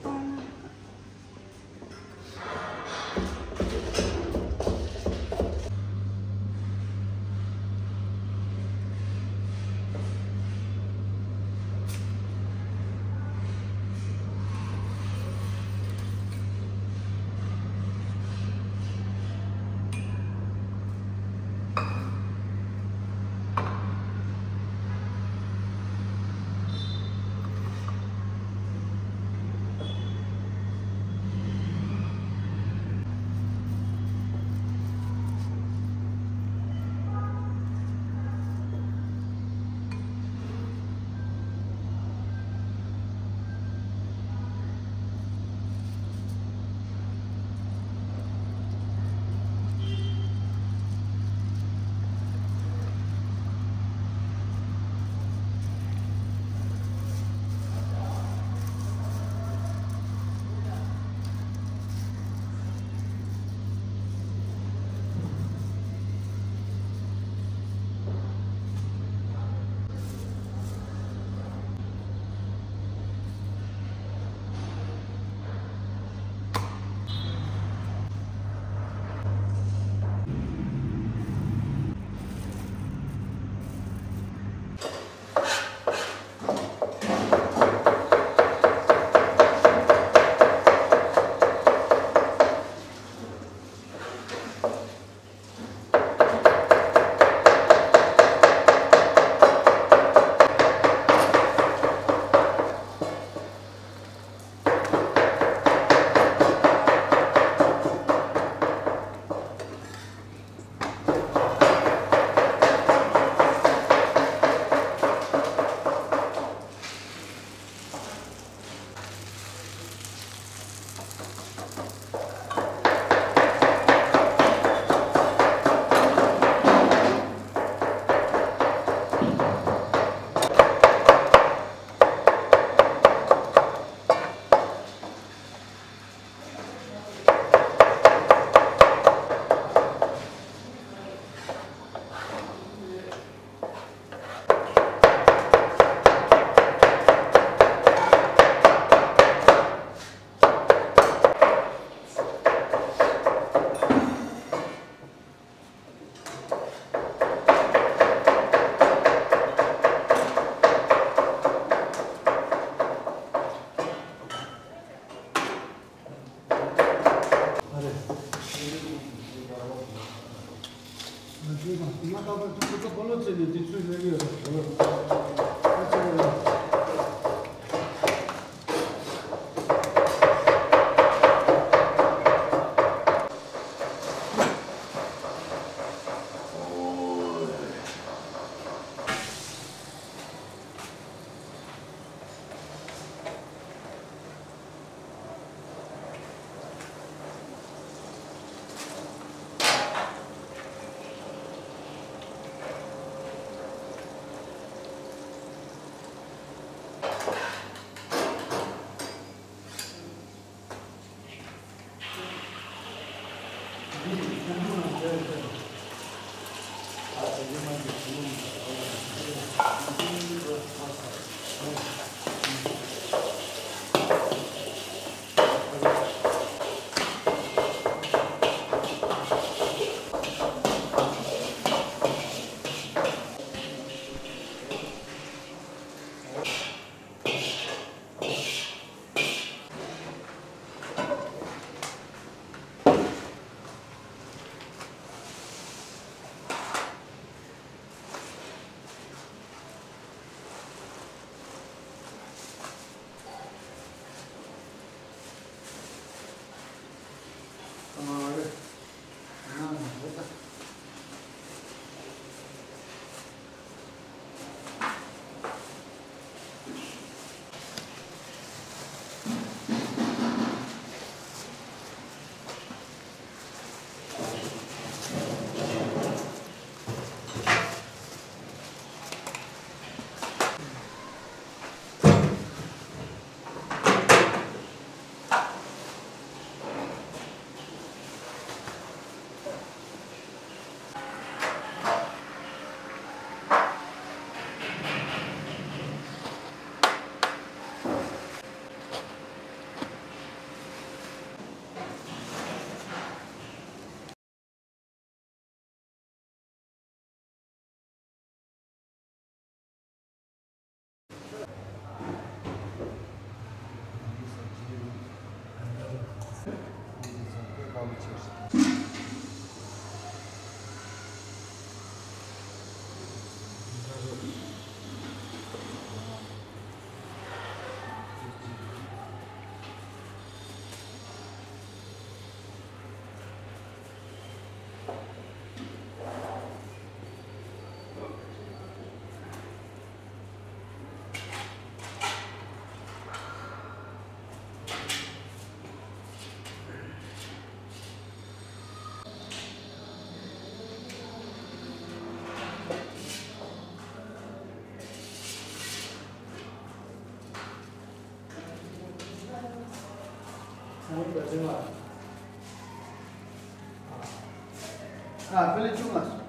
ཨ། ཕི་ལེ་བཅུ་ལྔ།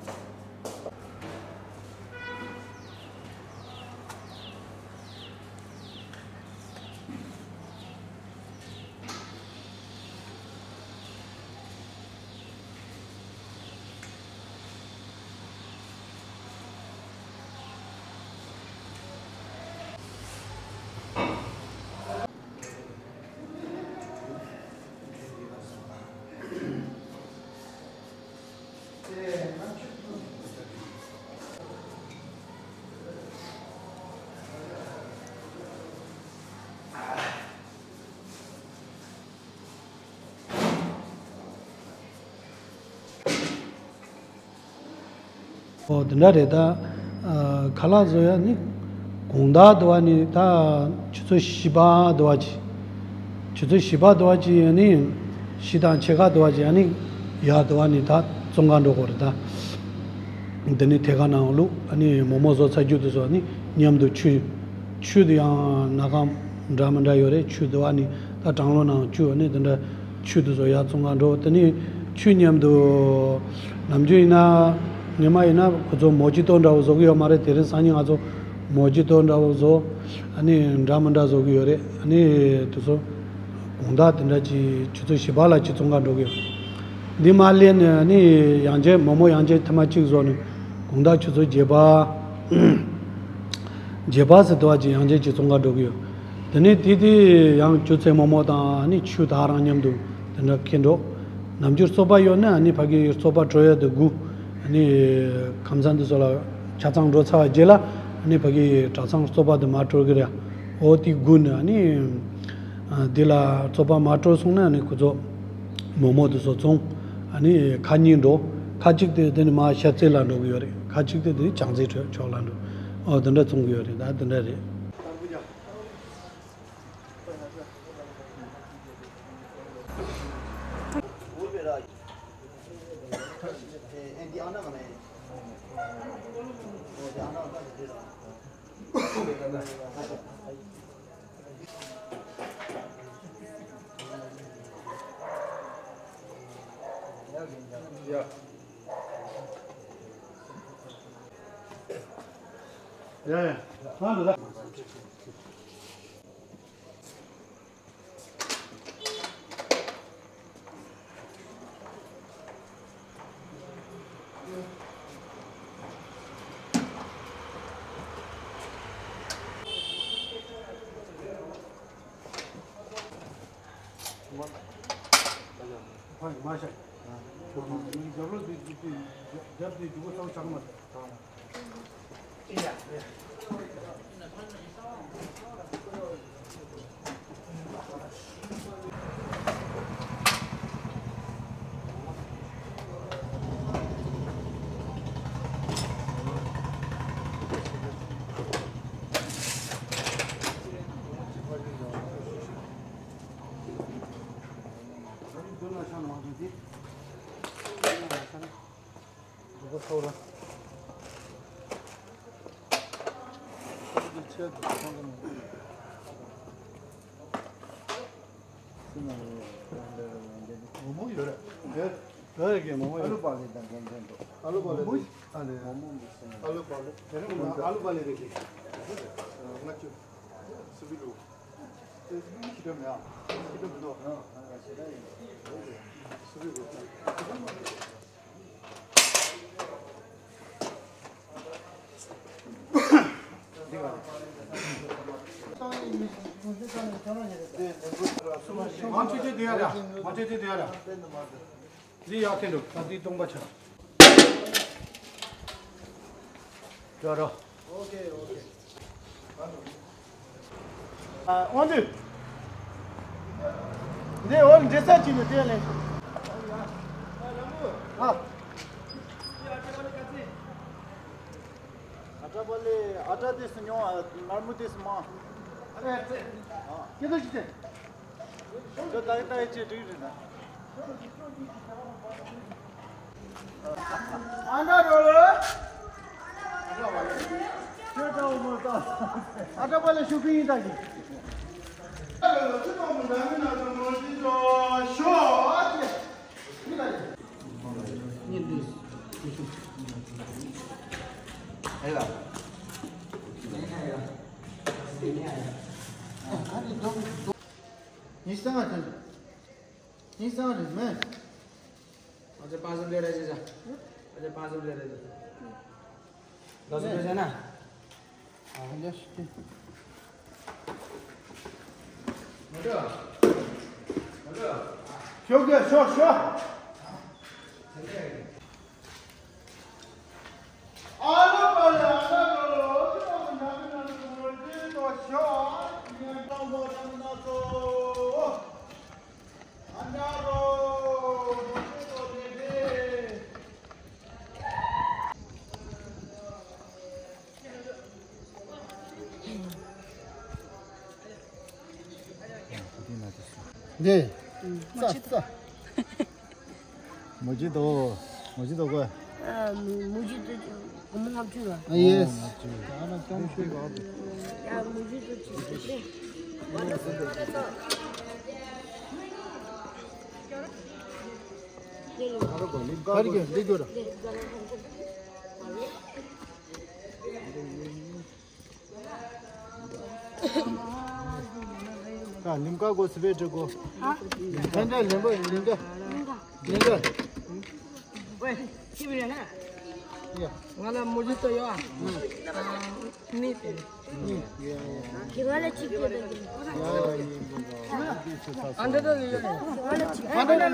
ཨོ་དེ་འདྲ་རེད་ད། ཨ། ཁ་ལག་བཟོ་ཡ་ནི་དགོང་དག་དུ་བ་ནི་ད་ཆུ་ཚོད་བཞི་པ་དུ་བ་ཅིག་ཆུ་ཚོད་བཞི་པ་དུ་བ་ཅིག་ཡ་ནི་བཞི་དང་ཕྱེད་ཀ་དུ་བ་ཅིག་ཡ་ནི་ཡར་དུ་བ་ནི་ད་བཙོན་ཁང་འགྲོ་དགོས་རེད་ད། དེ་ནི་ཐད་ཀར་ནང་བླུགས། ཨ་ནི་མོག་མོག་བཟོ་ཚར་རྒྱུ་དུ་བཟོ་ནི་མཉམ་དུ་ཆུ། ཆུ་དེ་ཡང་ན་གང་འདྲ་མི་འདྲ་ཡོད་རེད། ཆུ་དུ་བ་ནི་ད་གྲང་ལོ་ནང་བཅུག་ནི་དེ་འདྲ་ཆུ་དུ་བཟོ་ཡ་བཙོན་ཁང་འགྲོ། དེ་ནི་ཆུ་མཉམ་དུ་ནམ་རྒྱུན་ཡིན་ན་ཉི་མ་ཡིན་ན་ཁོ་ཚོ་མོ་ཇི་ཏོ་འདྲ་བོ་བཟོ་གི་ཡོད་མ་རེད། དེ་རིང་སང་ཉིན་ང་ཚོ་མོ་ཇི་ཏོ་འདྲ་བོ་བཟོ། ཨ་ནི་འདྲ་མི་འདྲ་བཟོ་གི་ཡོད་རེད། ཨ་ནི་དེ་ཚོ་དགོང་དག་དེ་འདྲ་ཅིག་ཆུ་ཚོད་བཞི་པ་ལ་ཅིག་བཙོན་ཁང་འགྲོ་གི་ཡོད། འདི་མ་སླེབས་ནས་ཨ་ནི་ཡང་ཅིག་མོག་མོག་ཡང་ཅིག་ཐེངས་མ་གཅིག་བཟོ་ནས་དགོང་དག་ཆུ་ཚོད་བརྒྱད་པ། བརྒྱད་པ་ཟེར་དུ་བ་ཅིག་ཡང་ཅིག་ཅིག་བཙོན་ཁང་འགྲོ་གི་ཡོད། དེ་ནས་དེ་དེ་ཡང་ཆུ་ཚོད་མོག་མོག་དང་ཨ་ནི་ཆུ་དག་རང་མཉམ་དུ་དེ་འདྲ་ཁེལ་འགྲོ། ནམ་རྒྱུན་བཙོག་པ་ཡོད་ན་ཨ་ནི་ཕ་གི་བཙོག་པ་བྲོ་ཡ་དེ་སྒུག་ཨ་ནི་ཁམས་ཚན་དེ་ཚོ་ལ་ཆ་ཚང་འགྲོ་ཚར་བ་རྗེས་ལ་ཨ་ནི་ཕ་གི་གྲྭ་ཚང་བཙོག་པ་དེ་མ་བྲོ་གི་རེད། འོ་དེ་སྒུག་ནས་ཨ་ནི། ཨ། འདི་ལ་བཙོག་པ་མ་བྲོ་སོང་ན་ཨ་ནི་ཁོ་ཚོ་མོག་མོག་དེ་ཚོ་བཙོང་། ཨ་ནི་ཁ་གཉིས་འགྲོ། ཁ་གཅིག་དེ་དེ་ནི་མ་ཤ་རྩེ་ལ་འགྲོ་གི་ཡོད་རེད། ཁ་གཅིག་དེ་དེ་བྱང་རྩེ་ཕྱོགས་ལ་འགྲོ། ཨོ་དེ་འདྲ་བཙོང་གི་ཡོད་རེད། ད་དེ་འདྲ་རེད། མོག་མོག་ཡོད་རེད། ཡོད། ཡོད་རེད་གི་མོག་མོག་ཡོད། ཨ་ལུ་པ་ལི་དང་རྒན་རྒན་འགྲོ། ཨ་ལུ་པ་ལི། མོག་མོག་ཨ་ལེ། མོག་མོག་འདི་སེ། ཨ་ལུ་པ་ལི། དེ་རིང་ང་ཨ་ལུ་པ་ལི་རེད་གི། ལྔ་བཅུ། སུ་བི་ལུ། དེ་སུ་བི་ལུ་ཁྱི་འདྲ་མེད་ཨ། ཁྱི་འདྲ་མི་འདུག་ཨ། སུ་བི་ལུ། མ་ཆེ་ཆེ་དེ་ཡ་ར། མ་ཆེ་ཆེ་དེ་ཡ་ར། འདི་ཡག་ཐེན་འདུག་ད་འདི་སྟོང་པ་ཆགས། ཅོ་རོ། ཨོ་ཁེ། ཨོ་ཁེ། ཨ། དབང་འདུས། འདི་འོ་འདྲི་ས་གཅིག་ནས་དེ་ལེན་ཤོག་ཨ། ཨ་ཏྲ་པ་ལེ། ཨ་ཏྲ་དེ་སུ་ཉོ། ཨ། མར་མུ་དེ་སུ་མ། ཨ། ཀྱེ་དོ་ཅི་ཚེ། ཁྱོད་ད་ད་ཡི་ཅི་འགྲིག་རེད་ན། ཨ་འདྲ་རོ་ལོ། ཁྱོད་ད་འོ་མོ་ད། ཨ་འདྲ་པ་ལ་ཤུ་གི་ཡིན་ད་གི། ཨ་འདྲ་རོ་ལོ་ཅི་ནོ་མི་འདྲ་མི་ན་ད་མོ་ཅི་ཏོ་ཤོ་ཨ་ཅེ། མི་ད་གི། ཨེ་ལ། ཨ་ནི་དོ། ཉི་ཤུ་རྩ་ལྔ་དེ། ཉི་ཤུ་རྩ་ལྔ་རེད་མེད། ཨ་ཅེ་པ་སུ་ལེ་རེ་ཅེ་ཅ། ཨ་ཅེ་པ་སུ་ལེ་རེ་ཅེ་ཅ། ལོ་སུ་ལེ་ཅེ་ན། ཨ་ལེ་ཤི། མ་འདྲ། མ་འདྲ། ཤོག་གེ་ཤོག་ཤོག་འདི། ཙ་ཙ། མོ་ཇི་ཏོ། མོ་ཇི་ཏོ་གོ། ཨ། མོ་ཇི་ཏོ་ཅིག་སྒོར་མོ་ལྔ་བཅུ་ལ། ཨ། ཡེས། ཨ་ན་སྟོང་ཤུ། ཡ། མོ་ཇི་ཏོ་ཅིག་ཟེར་ཏེ། ག་རེ་གོ་ལིབ་ག་རེ་གོ་འདི་གྱུར། ད་ལིམ་ཀ་གོ་སི་བེ་ཏྲི་གོ། ཧ། ཧན་ཏེ་ལིམ་པོ་ལིམ་ཀ། ལིམ་ཀ། ཝེ། ཅི་བི་རེ་ན། ཡ། ང་ལ་མོ་ཇི་ཏོ་ཡོད་ཨ། ནི་ཏེ། ནི། ཡ་ཡ། ཁྱེད་ང་ལ་ཅིག་ཡོད་ད་གི། ཡ་ཡ་ཡིན་པ། ཨ་འདྲ་ད་ཡོད། ཁྱེད་ང་ལ་ཅིག་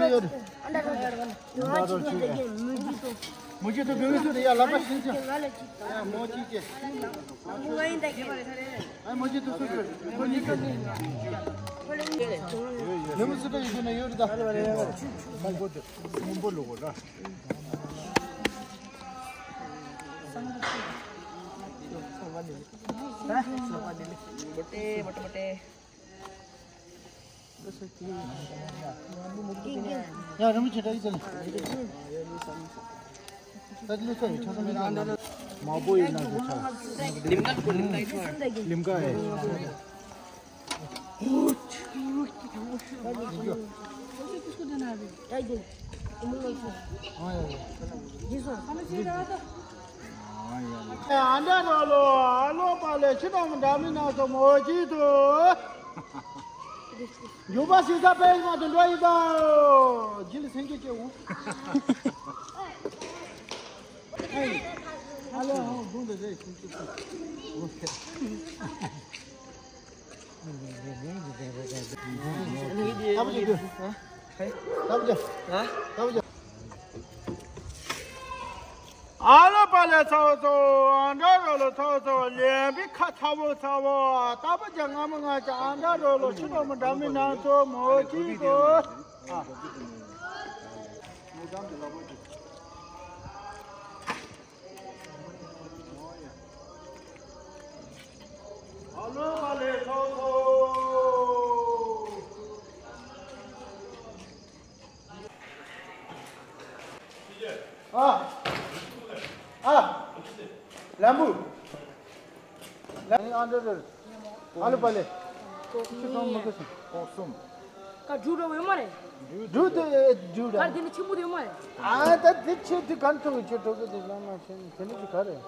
ཡོད་ད་གི། ཨ་འདྲ་ད་ཡོད། ང་ཅིག་ཡོད་ད་གི་མོ་ཇི་ཏོ། མུ་ཁྱུད་དུ་བེའུ་སུ་དེ་ཡ་ལག་པ་ཤིན་ཅི། ཡ་མོ་ཅིག་ཅེ། ཨ་མོ་ཅིག་དུ་སུ་ཅེ། མོ་ཅིག་དུ་སུ་ཅེ། ཡ་མོ་སུ་དེ་ཡི་ཁྱོད་ན་ཡོད་རེད་ད། མོ་གོ་དེ་མོ་པོ་ལོ་གོ་ར། ཡ་རིན་པོ་ཆེ་ད་ཡི་ཙམ། ད་ལུ་ཚ་ཡི་ཆ་ཚང་མི་ལ་མ་པོ་ཡིན་ན་དུ་ཆ། ལིམ་ཀ་ལིམ་ཀ་ཡི། ཨ་འདྲ་རོ་ལོ། ཨ་ལོ་པ་ལེ་ཕྱི་དང་འདྲ་མི་ན་སོ་མོ་ཅི་དུ། འགྱུར་བ་ཞིག་ས་པའི་མ་དུ་འགྲོ་ཡི་དང་། ཇི་ལ་སེང་གེ་སྐྱེ་འོང་། ཨ་ལོ་ཧོ་དུང་དུ་རེ་ཁུང་ཁུང་ཁུང་། ལྟ་བུ་ཅིག་དུ། ལྟ་བུ་ཅིག་ལྟ་བུ་ཅིག་ཨ་ལོ་པ་ལེ་ཚོགས་གཙོ། ཨ་འདྲ་རོ་ལོ་ཚོགས་གཙོ། ལེན་པའི་ཁ་ཚ་བོ་ཚ་བོ། ལྟ་བུ་ཅིག་ང་མོ་ང་ཅག་ཨ་འདྲ་རོ་ལོ་ཕྱི་ལོ་མོ་འདྲ་མི་ནང་ཚོ་མོ་ཅིག་གོ། ཨ་ལོ་པ་ལེ་ཚོགས་གཙོ། ཨ། ཨ། ལམ་བུ། ལམ་ཨ་འདྲ་འདྲ། ཨ་ལོ་པ་ལེ། ཁྱི་གང་མི་དགོས་སམ། ཁོག་གསུམ། ཀ་འབྲུ་འགྲོ་བའི་མ་རེད། འབྲུ་དེ་འབྲུ་ར། ཀ་དེ་ནི་ཆེན་པོ་དེ་མ་རེད། ཨ་ད་དེ་ཆེ་དེ་གང་ཐུག་ཆེ་འགྲོ་གི་དེ་ལ་མ་ཆེ་ནི་དེ་ནི་ཅི་ག་རེད།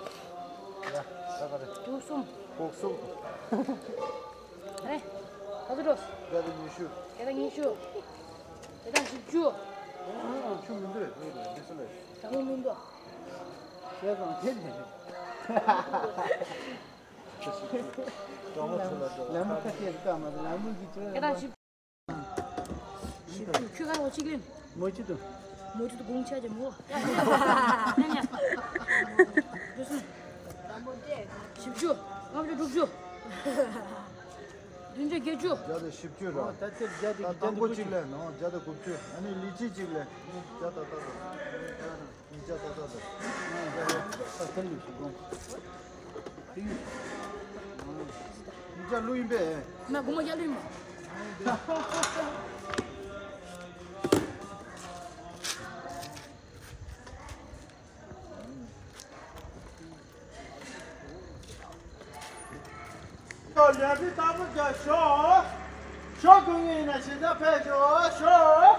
ཡ་ད་ག་རེད། འབྲུ་གསུམ། ཁོག་གསུམ། རེད། ག་ཚོད་འགྲོ། བརྒྱ་དང་ཉི་ཤུ། བརྒྱ་དང་ཉི་ཤུ། བརྒྱ་དང་བཞི་བཅུ། ཆུ་མི་འདུག་རེད་འདི་སུ་ལས། དྲང་མོ་མི་འདུག་བྱས་ཙང་དེ་ནས། ལམ་ཁ་ཤས་ཀ་མ་ལམ་གི་ཅོ་ཡ་ད་ཞིབ། ཁྱོད་ག་རོ་གཅིག་ལེན། མོ་ཅི་དུ། མོ་ཅི་དུ་དགོང་ཆ་ཅེ་མོ། ཞིབ་ཅུ། ལྔ་བཅུ་དྲུག་ཅུ། བདུན་ཅུ་བརྒྱད་ཅུ། བརྒྱ་དང་བཞི་བཅུ་ར། ད་ལྟ་བརྒྱ་དང་དང་པོ་གཅིག་ལེན་ནོ་བརྒྱ་དང་དགུ་བཅུ། ཨ་ནི་ལི་ཅི་གཅིག་ལེན། བརྒྱ་དང་ད་ད། ཉིས་བརྒྱ་ད་ད་ད། ད་ཐེར་ལུགས་ཤིག་དགོངས། ཉིས་བརྒྱ་ལུགས་ཡིན་པས། ང་སྒོར་མོ་བརྒྱ་ལུགས་ཡིན་པ། ལས་ཕུད་ལྟ་བུ་རྒྱ་ཤོག་ཤོག་དགོས་ངེས་ཡིན་ན་ཞེ་ས་ཕེབས་ཤོག་ཤོག་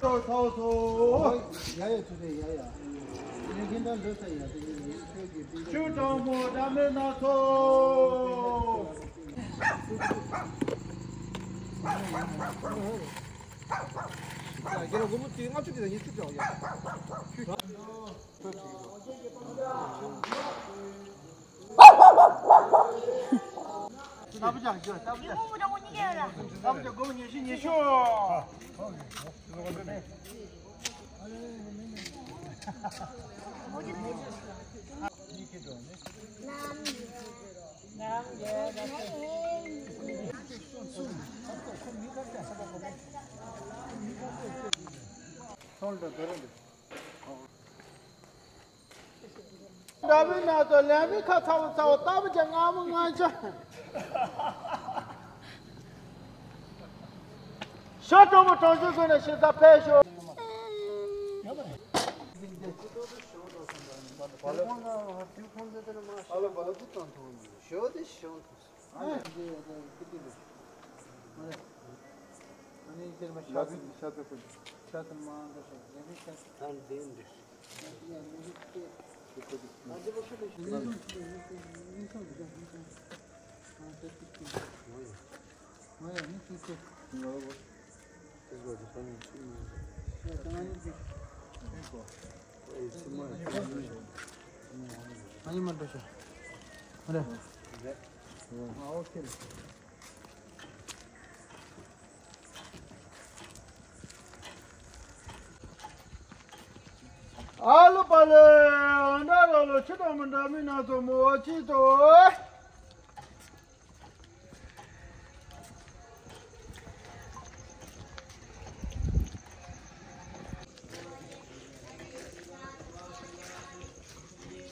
ཐོག་ཐོག་ཐོག་ཡ་ཡ་ཚུ་རེ་ཡ་ཡ། ལས་འགན་དང་འདོད་ས་ཡ་དེ་ཡིན་ཤོད་ཀྱི་པིན་ཆུ་གྲང་མོ་འདྲ་མེད་སྣ་ཚོགས། ཡ་རྒྱལ་ལ་སྒོར་མོ་དེ་ལྔ་བཅུ་དེ་ལ་ཉི་ཤུ་འདྲ་བ་ཡ། ཆུ་གྲང་མོ། ལྟ་བུ་ཅག་ཞུ། ལྟ་བུ་ཅག་ལྟ་བུ་ཅག་སྒོར་མོ་ཉི་ཤུ་ཉི་ཤུ། འདྲ་མིན་སྣ་ཚོགས་ལས་མི་ཁ་ཚ་བོ་ཚ་བོ་ལྟ་བུ་ཅག་སྔ་མོ་ང་ཅག་ཤ་གྲོག་མོ་གྲོང་ཆུང་ཚོ་ནས་ཞེ་ས་ཕེབས་ཤོག་ཨ་ལོ་པ་ལེ། འདྲ་རོ་ལོ་ཆུ་དང་མི་འདྲ་མི་སྣ་ཚོགས་མོ་ཅི་ཏོ།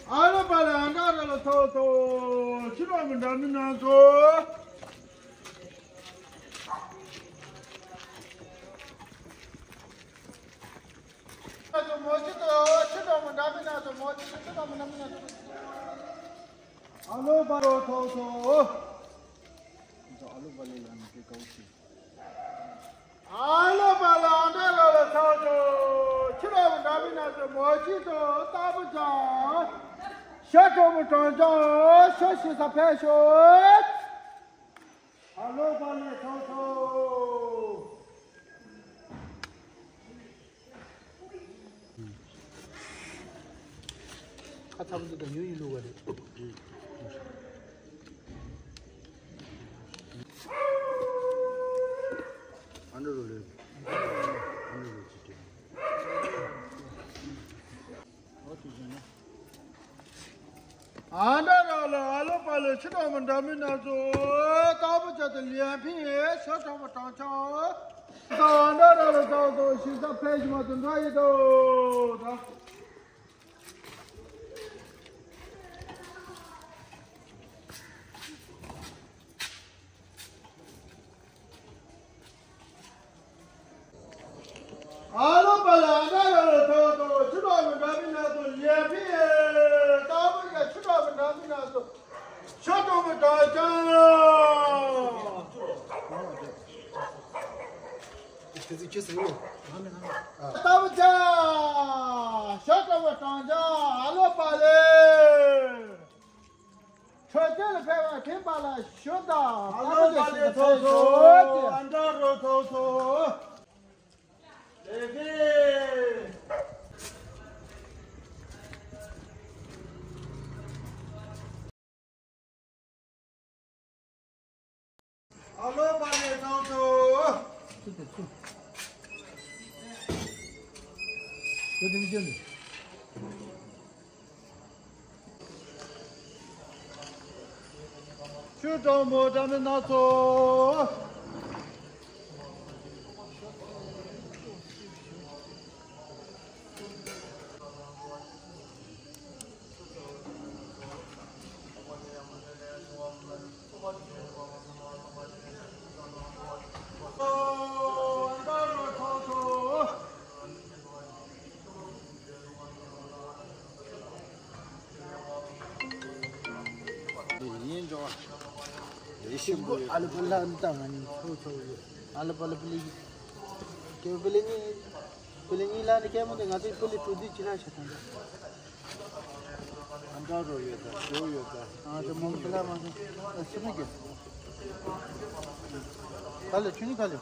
ཨ་ལོ་པ་ལེ། འདྲ་རོ་ལོ་ཐོག་ཐོག་ཆུ་དང་མི་འདྲ་མི་སྣ་ཚོགས། ཨ་ལོ་པ་ལོ་ཐོག་ཐོག་ཨ་ལོ་པ་ལོ་ལ་མི་སྐད་ཀའུ་ཤི། ཨ་ལོ་པ་ལོ་འདྲ་ལོ་ལ་ཐོག་ཐོག་ཆུ་ར་བུ་འདྲ་མི་སྣ་ཚོགས་མོ་ཅི་ཏོ་ལྟ་བུ་ཅག་ཤ་གྲོག་མོ་གྲོང་ཆུང་ཤོ་ཤི་ས་ཕེབས་ཤོག་ཨ་ལོ་པ་ལེ་ཐོག་ཐོག་ཁ་ཚ་པོ་འདི་དང་ཉུང་ཡིན་ལུགས་པ་རེད། ཨ་འདྲ་རོ་ལེ། ཨ་འདྲ་རོ་ཅི་སྟེ། ཨོ་དེ་བཞིན་ནོ། ཨ་འདྲ་ར་ལ་ཨ་ལོ་པ་ལེ་ཆུ་དང་མི་འདྲ་མི་སྣ་ཚོགས་ལྟ་བུ་ཅག་ཏུ་ལེན་ཕིན་ཤ་ཁྲག་པ་གྲང་ཆང་། ཨ་འདྲ་ར་ལ་ཏག་ཏག་ཞིག་ས་ཕལ་ཞིག་མ་དུ་འདྲ་ཡི་དོ་ད། ཨ་ལོ་པ་ལ་ཨ་ན་ར་ལ་ཐོག་ཐོག་ཆུ་དང་མི་འདྲ་མི་སྣ་ཚོགས་ལེན་ཕིན་ལྟ་བུ་ཅག་ཆུ་དང་མི་འདྲ་མི་སྣ་ཚོགས་ཤ་གྲོག་མོ་གྲང་ཆང་། དེ་ཚོ་ཁྱེད་ཟེར་ནོ། ལྟ་བུ་ཅག་ཤ་གྲོག་མོ་གྲང་ཆང་ཨ་ལོ་པ་ལེ། འཕྲོད་བསྟེན་ལ་ཕེབས་པ་མཁྱེན་པ་ལ་ཞུ་དང་། ཨ་ལོ་པ་ལེ་ཐོག་ཐོག་ཨ་འདྲ་རོ་ཐོག་ཐོག་ལེགས་ཀྱི། ཨ་ལོ་པ་ལེ་ཚང་ཚོ། ཚུར་དང་ཚུར། ཚུར་དང་ཚུར། ཆུ་གྲང་མོ་འདྲ་མིན་སྣ་ཚོགས། ཡིན་འགྲོ། ཡེ་ཤེས་མགོ། ཨ་ལ་པ་ལ་འདི་ལྟ་མ་ཉིན་ཚོ་ཚོ་ཡོད། ཨ་ལ་པ་ལ་པི་ལི། ཀེ་པི་ལི་ནི། པི་ལི་ནི་ལ་ནི་ཀེ་མོ་དེ་ང་ཚོའི་པི་ལི་ཀྲུ་དུ་ཅི་ལ་ཤ་ཐང་། ཨ་འདྲ་རོ་ཡོད་ད། ཞོ་ཡོད་ད། ཨ་དེ་མོ་ཀི་ལ་མ་སོང་། ཨ་སི་མི་ཀི། ག་ལེ་ཆུ་ནི་ག་ལེ།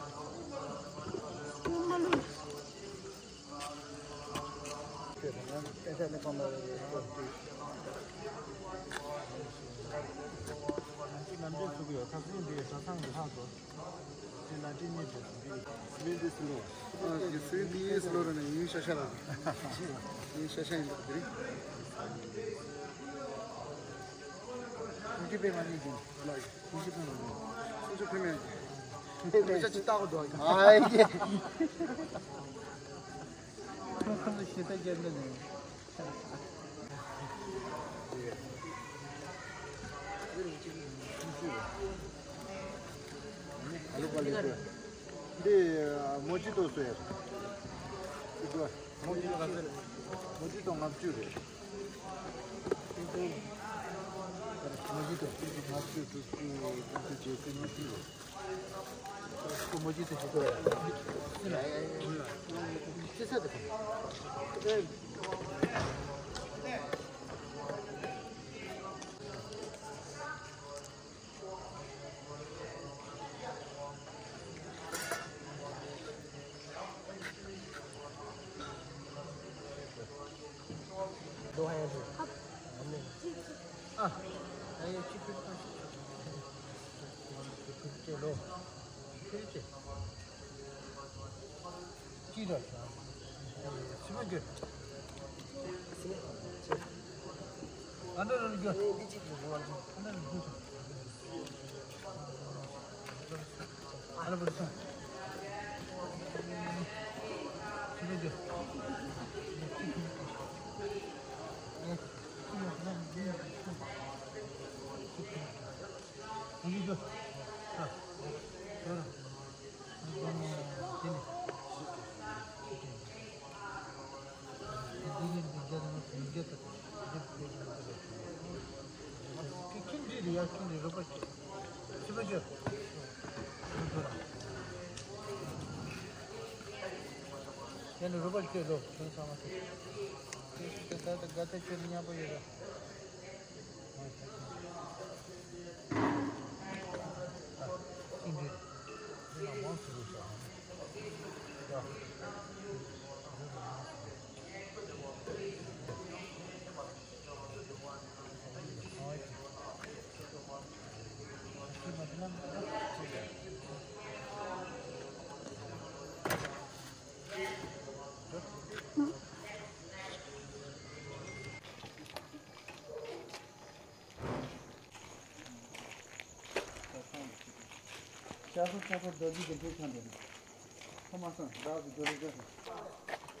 ཁོང་ཚོ་ཕེབས་མེད་ཀྱི། ཁོང་ཚོ་ཅི་ལྟ་གི་འདུག་ཨ་ཡེ། ཁོང་ཚོ་ཞེ་ས་རྒྱབ་འདི་ནས། ཨ་ལུ་པ་ལི་ཏི། འདི་མོ་ཇི་ཏོ་སུ་ཡ། མོ་ཇི་ཏོ་ལྔ་བཅུ་རེད། མོ་ཇི་ཏོ་ལྔ་བཅུ་དྲུག་ཅུ་བརྒྱད་ཅུ་ཉི་ཤུ་རེད། ཁོ་མོ་ཇི་ཏོ་ཞིག་ཏོ་ཡ། ཅི་ས་དེ།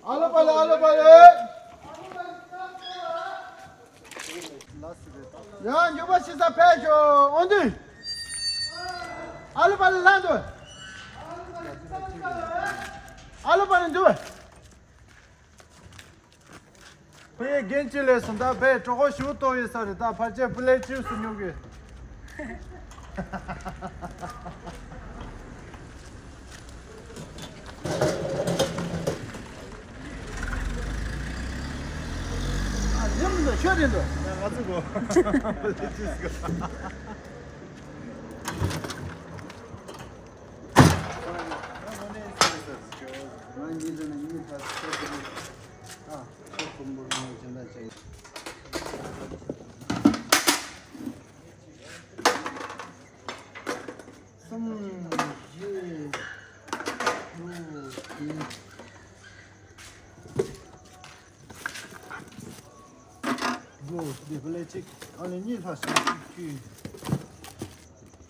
ཨ་ལོ་པ་ལེ། ཨ་ལོ་པ་ལེ། ཡང་མགྱོགས་པ་ཤི་ས་ཕེབས་ཤོག་འོང་དུས། ཨ་ལོ་པ་ལེ་ལྷན་དུ། ཨ་ལོ་པ་ལེ་འདུག་བོད་ཡིག་རྒན་གཅིག་ལས་སུ་ད་བས་གྲོགས་པོ་ཞུ་གཏོང་ཡོད་ས་རེད། ད་ཕལ་ཆེར་བུ་ལས་ཅིབ་སུ་ཉོ་གི། ཨ་ཉམས་འདུག་ཆོས་རེད་འདུག་ང་ཚོ་གོ་བུ་ལས་ཅིབ་སུ་གོ། གསུམ། བཞི། དྲུག་བདུན། དགུ། འདི་ཕ་ལས་གཅིག་ཨ་ནི་གཉིས་ལྷག་ཞིག་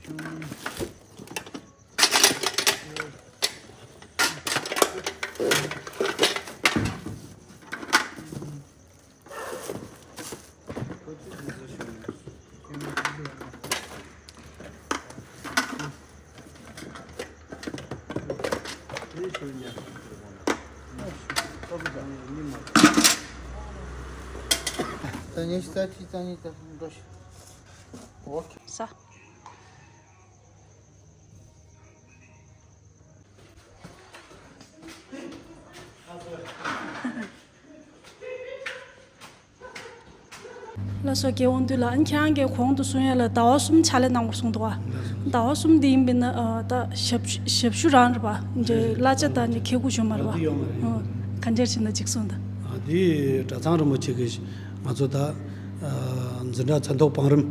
བཅུ། བཅུ། ས། ལགས་སོ། རྒྱལ་དབང་འདུས་ལགས། ཨ་ནི་ཁྱེད་རང་གིས་གོང་དུ་གསུང་ཡ་ལ་ཟླ་བ་གསུམ་ཕྱག་ལས་གནང་དགོས་གསུངས་འདུག་ག། ཟླ་བ་གསུམ་འདི་ཡིན་པས་ན་ཨ་ད་ཞབས་ཞུ་རང་རེད་པ། འདི་རེད། གླ་ཆ་དང་ནི་ཁེ་གུ་ཞུ་མ་རེད་པ། ཨ་འདི་ཡོད་མ་རེད། ཨ་ག་འདྲ་བྱས་ན་གཅིག་གསུངས་དང་། ཨ་འདི་གྲྭ་ཚང་རིན་པོ་ཆེ་གིས་ང་ཚོ་ད་ཨ་འཛིན་གྲྭ་མཚན་ཐོག་བང་རིམ།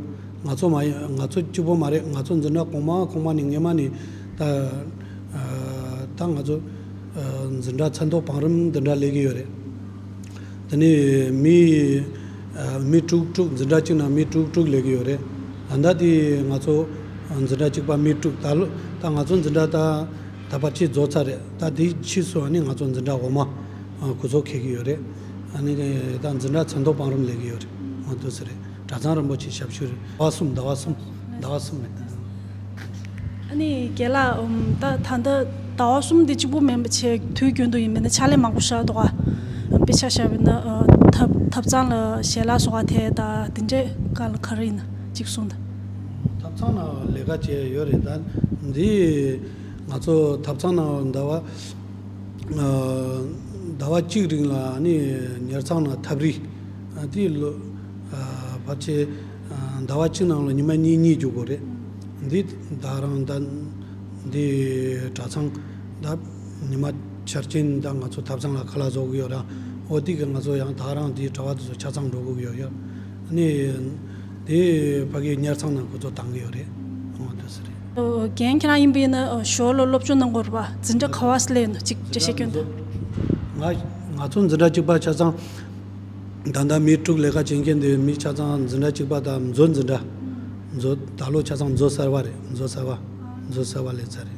ང་ཚོ་མ་ཡིན། ང་ཚོ་གཅིག་པོ་མ་རེད། ང་ཚོ་འཛིན་གྲྭ་གོང་མ་གོང་མ་ནས་སྔས་མ་ནས་ད་ཨ་ད་ང་ཚོ་ཨ་འཛིན་གྲྭ་མཚན་ཐོག་བང་རིམ་འདི་འདྲ་ལས་ཀྱི་ཡོད་རེད། དེ་ནས་མི་ཨ་མི་དྲུག་དྲུག་འཛིན་གྲྭ་གཅིག་ནང་མི་དྲུག་དྲུག་ལས་ཀྱི་ཡོད་རེད། ད་ལྟ་དེ་ང་ཚོ་འཛིན་གྲྭ་གཅིག་པ་མི་དྲུག་ད་ལོ་ད་ང་ཚོ་འཛིན་གྲྭ་ད་ད་བར་ཆད་རྫོགས་ཚར་རེད། ད་དེའི་ཕྱིས་སུ་ཨ་ནི་ང་ཚོ་འཛིན་གྲྭ་འོག་མ་ཨ་འགོ་ཚུགས་འཁེལ་གྱི་ཡོད་རེད། ཨ་ནི་ད་འཛིན་གྲྭ་མཚན་ཐོག་བང་རིམ་ལས་ཀྱི་ཡོད་རེད། འོ་དེ་ཚོ་རེད། གྲྭ་ཚང་རིན་པོ་ཆེ་ཞབས་ཞུ་རེད། ཟླ་བ་གསུམ། ཟླ་བ་གསུམ། ཟླ་བ་གསུམ་རེད། ཨ་ནི་རྒན་ལགས། ཨམ་ད་ད་ལྟ་ཟླ་བ་གསུམ་དེ་གཅིག་པུ་མིན་པ་བྱས་དུས་རྒྱུན་དུ་ཡིན་པས་ན་ཕྱག་ལས་མང་པོ་བཞག་འདུག་ག། དཔེ་ཆ་བཞག་པ་ཡིན་ན་ཨ་ཐབ་ཐབ་ཚང་ལ་ཞལ་ལག་སོགས་ག་ཐད་ད་དེ་འདྲའི་སྐབས་ལ་ག་རེ་ཡིན་ན་གཅིག་གསུངས་དང་། ཐབ་ཚང་ནང་ལས་ཀ་བྱས་ཡོད་རེད། ད་འདི་ང་ཚོ་ཐབ་ཚང་ནང་ཟླ་བ་ཨ་ཟླ་བ་གཅིག་རིང་ལ་ཨ་ནི་ཉར་ཚགས་ནང་ཐབ་རིས་ཨ་དེ་ལོ་ཨ་ཕལ་ཆེར་ཨ་ཟླ་བ་གཅིག་ནང་ལ་ཉི་མ་གཉིས་གཉིས་རྒྱུག་དགོས་རེད། འདི་ད་རང་ད་འདི་གྲྭ་ཚང་ད་ཉི་མ་འཆར་ཅན་ད་ང་ཚོ་ཐབ་ཚང་ལ་ཁ་ལག་བཟོ་གི་ཡོད་ར། འོ་དེ་གི་ང་ཚོ་ཡང་ད་རང་དེའི་གྲྭ་བ་དེ་ཚོ་ཆ་ཚང་འགྲོ་དགོས་ཀྱི་ཡོད་ཡོད། ཨ་ནི་དེ་ཕ་གིའི་ཉར་ཚགས་ནང་ཁོ་ཚོ་བཏང་གི་ཡོད་རེད། འོ་དེ་ཚོ་རེད། ཨོ་རྒན་ཁྱེད་རང་ཡིན་པ་ཡིན་ན་ཨོ་ཞོར་ལ་སློབ་སྦྱོང་གནང་དགོས་རེད་པ། འཛིན་གྲྭ་ག་པར་སླེབས་ཡོད་ན་གཅིག་འགྲེལ་བཤད་སྐྱོན་དང་། ང་ང་ཚོ་འཛིན་གྲྭ་གཅིག་པ་ཆ་ཚང་ད་ལྟ་མི་དྲུག་ལས་ཀ་བྱེད་མཁན་དེ་མི་ཆ་ཚང་འཛིན་གྲྭ་གཅིག་པ་དང་མཛོད་འཛིན་གྲྭ། མཛོད་ད་ལོ་ཆ་ཚང་མཛོད་གསར་པ་རེད། མཛོད་གསར་པ། མཛོད་གསར་པ་སླེབས་ཚར་རེད།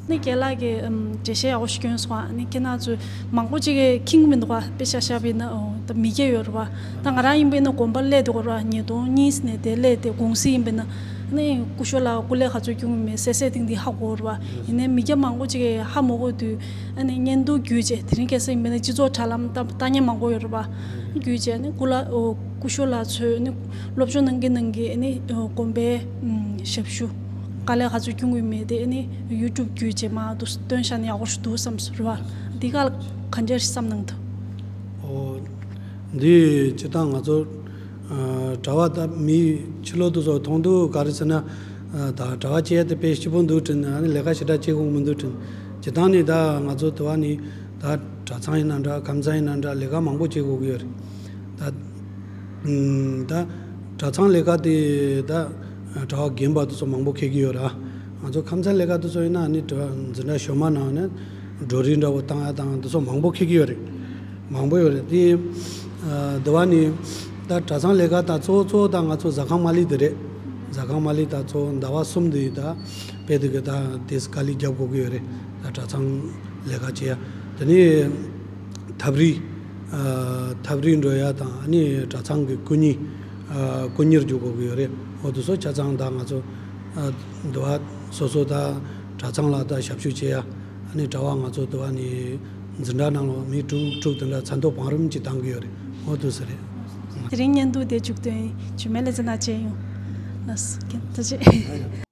ནི་རྒན་ལགས་ཀྱིས་ཨམ་འགྲེལ་བཤད་ཡག་པོ་ཞིག་སྐྱོན་སོང་། ཨ་ནི་ཁྱེད་རང་ཚོས་མང་པོ་ཅིག་གིས་མཁྱེན་གྱི་མི་འདུག་ག། དཔེ་ཆ་བཞག་པ་ཡིན་ན་ཨོ་ད་མི་སྐྱ་ཡོད་རེད་པ། ད་ང་རང་ཡིན་པ་ཡིན་ན་དགོན་པ་སླེབས་དུས་སྐབས་ར་ཉིས་སྟོང་གཉིས་ནས་དེ་སླེབས་ཏེ་གུང་སེང་ཡིན་པ་ཡིན་ན། ཨ་ནི་སྐུ་ཞབས་ལགས་སྐུ་ལས་ག་ཚོད་སྐྱོན་གྱི་མེད་གསལ་གསལ་ཐིང་ཐིང་ཧ་གོ་རེད་པ། ཡིན་ནའི་མི་སྐྱ་མང་པོ་ཅིག་གིས་ཧ་མ་གོ་དུས་ཨ་ནི་བརྙན་ཐུང་བརྒྱུད་བྱས། དེ་རིང་ཁ་སང་ཡིན་པ་ཡིན་ན་སྤྱི་ཚོགས་དྲ་ལམ་ལྟ་ལྟ་མཁན་མང་པོ་ཡོད་རེད་པ། བརྒྱུད་བྱས་ནི་སྐུ་ལ་ཨོ་སྐུ་ཞབས་ལགས་ཚོས་ནི་སློབ་སྦྱོང་གནང་གིན་གནང་གིན་ནི་དགོན་པའི་ཞབས་ཞུ་དཀའ་ལས་ག་ཚོད་སྐྱོན་གྱི་མེད་དེ་ནི་ཡུ་ཊུབ་བརྒྱུད་བྱས་མར་དུ་སྟོན་བཞག་ན་ཡག་པོ་ཞིག་འདུག་བསམ་སོང་རེད་པ། འདི་ག་ལ་ག་འདྲ་ཞིག་བསམ་གནང་འདུག། ཨོ། འདི་སྤྱིར་བཏང་ང་ཚོ་ཨ་གྲྭ་པ་དང་མི་ཕྱི་ལོགས་དུ་སོགས་མཐོང་དུས་ག་རེ་ཟེར་ན། ཨ་ད་གྲྭ་པ་བྱས་ཏེ་དཔེ་སྐྱིད་པོ་འདུག་དྲན། ཨ་ནི་ལས་ཀ་ཞེ་དྲག་བྱེད་དགོས་མི་འདུག་དྲན། སྤྱིར་བཏང་ནི་ད་ང་ཚོ་དུ་བ་ནི་ད་གྲྭ་ཚང་ཡིན་ན་འདྲ། ཁམས་ཚང་ཡིན་ན་འདྲ། ལས་ཀ་མང་པོ་བྱེད་དགོས་ཀྱི་ཡོད་རེད། ད་ཨུམ་ད་གྲྭ་ཚང་ལས་ཀ་དེ་ད་གྲྭ་པ་རྒན་པ་དེ་ཚོ་མང་པོ་འཁེལ་གྱི་ཡོད་ར། ང་ཚོ་ཁམས་ཚན་ལས་ཀ་དེ་ཚོ་ཡིན་ན་ནི་གྲྭ་འཛིན་གྲྭ་གཞོན་མ་ནང་ནས་བྲོ་རིགས་འདྲ་བོ་བཏང་ཡ་དང་དེ་ཚོ་མང་པོ་འཁེལ་གྱི་ཡོད་རེད། མང་པོ་ཡོད་རེད་དེ། ཨ་དེ་བ་ནི་ད་གྲྭ་ཚང་ལས་ཀ་ད་གཙོ་བོ་གཙོ་བོ་ད་ང་ཚོ་ཟ་ཁང་མ་ལི་དེ་རེད། ཟ་ཁང་མ་ལི་ད་གཙོ་བོ་ཟླ་བ་གསུམ་དེ་ད་དཔེ་དེ་གི་ད་དེ་དཀའ་ལས་རྒྱབ་དགོས་ཀྱི་ཡོད་རེད། ད་གྲྭ་ཚང་ལས་ཀ་བྱེད་ཡ། དེ་ནས་ཐབ་རིས། ཨ་ཐབ་རིས་འགྲོ་ཡ་དང་ཨ་ནི་གྲྭ་ཚང་གི་སྐུ་ཉིད། ཨ་སྐུ་གཉེར་རྒྱུག་དགོས་ཀྱི་ཡོད་རེད། འོ་དེ་ཚོ་ཆ་ཚང་ད་ང་ཚོ་ཨ་འདི་བ་སོ་སོ་ད་གྲྭ་ཚང་ལ་ད་ཞབས་ཞུ་བྱེད་ཡ། ཨ་ནི་གྲྭ་པ་ང་ཚོ་འདི་བ་ནི་འཛིན་གྲྭ་ནང་ལ་མི་དྲུག་དྲུག་དེ་འདྲ་མཚན་ཐོ་བང་རིམ་གྱིས་བཏང་གི་ཡོད་རེད། འོ་དེ་ཚོ་རེད། དེ་རིང་བརྙན་ཐུང་དེ་མཇུག་སྡོད་ཡིན། རྗེས་མའི་ལེ་ཚན་ནང་མཇལ་ཡོང་། ལགས་སོ། ཐུགས་རྗེ་ཆེ།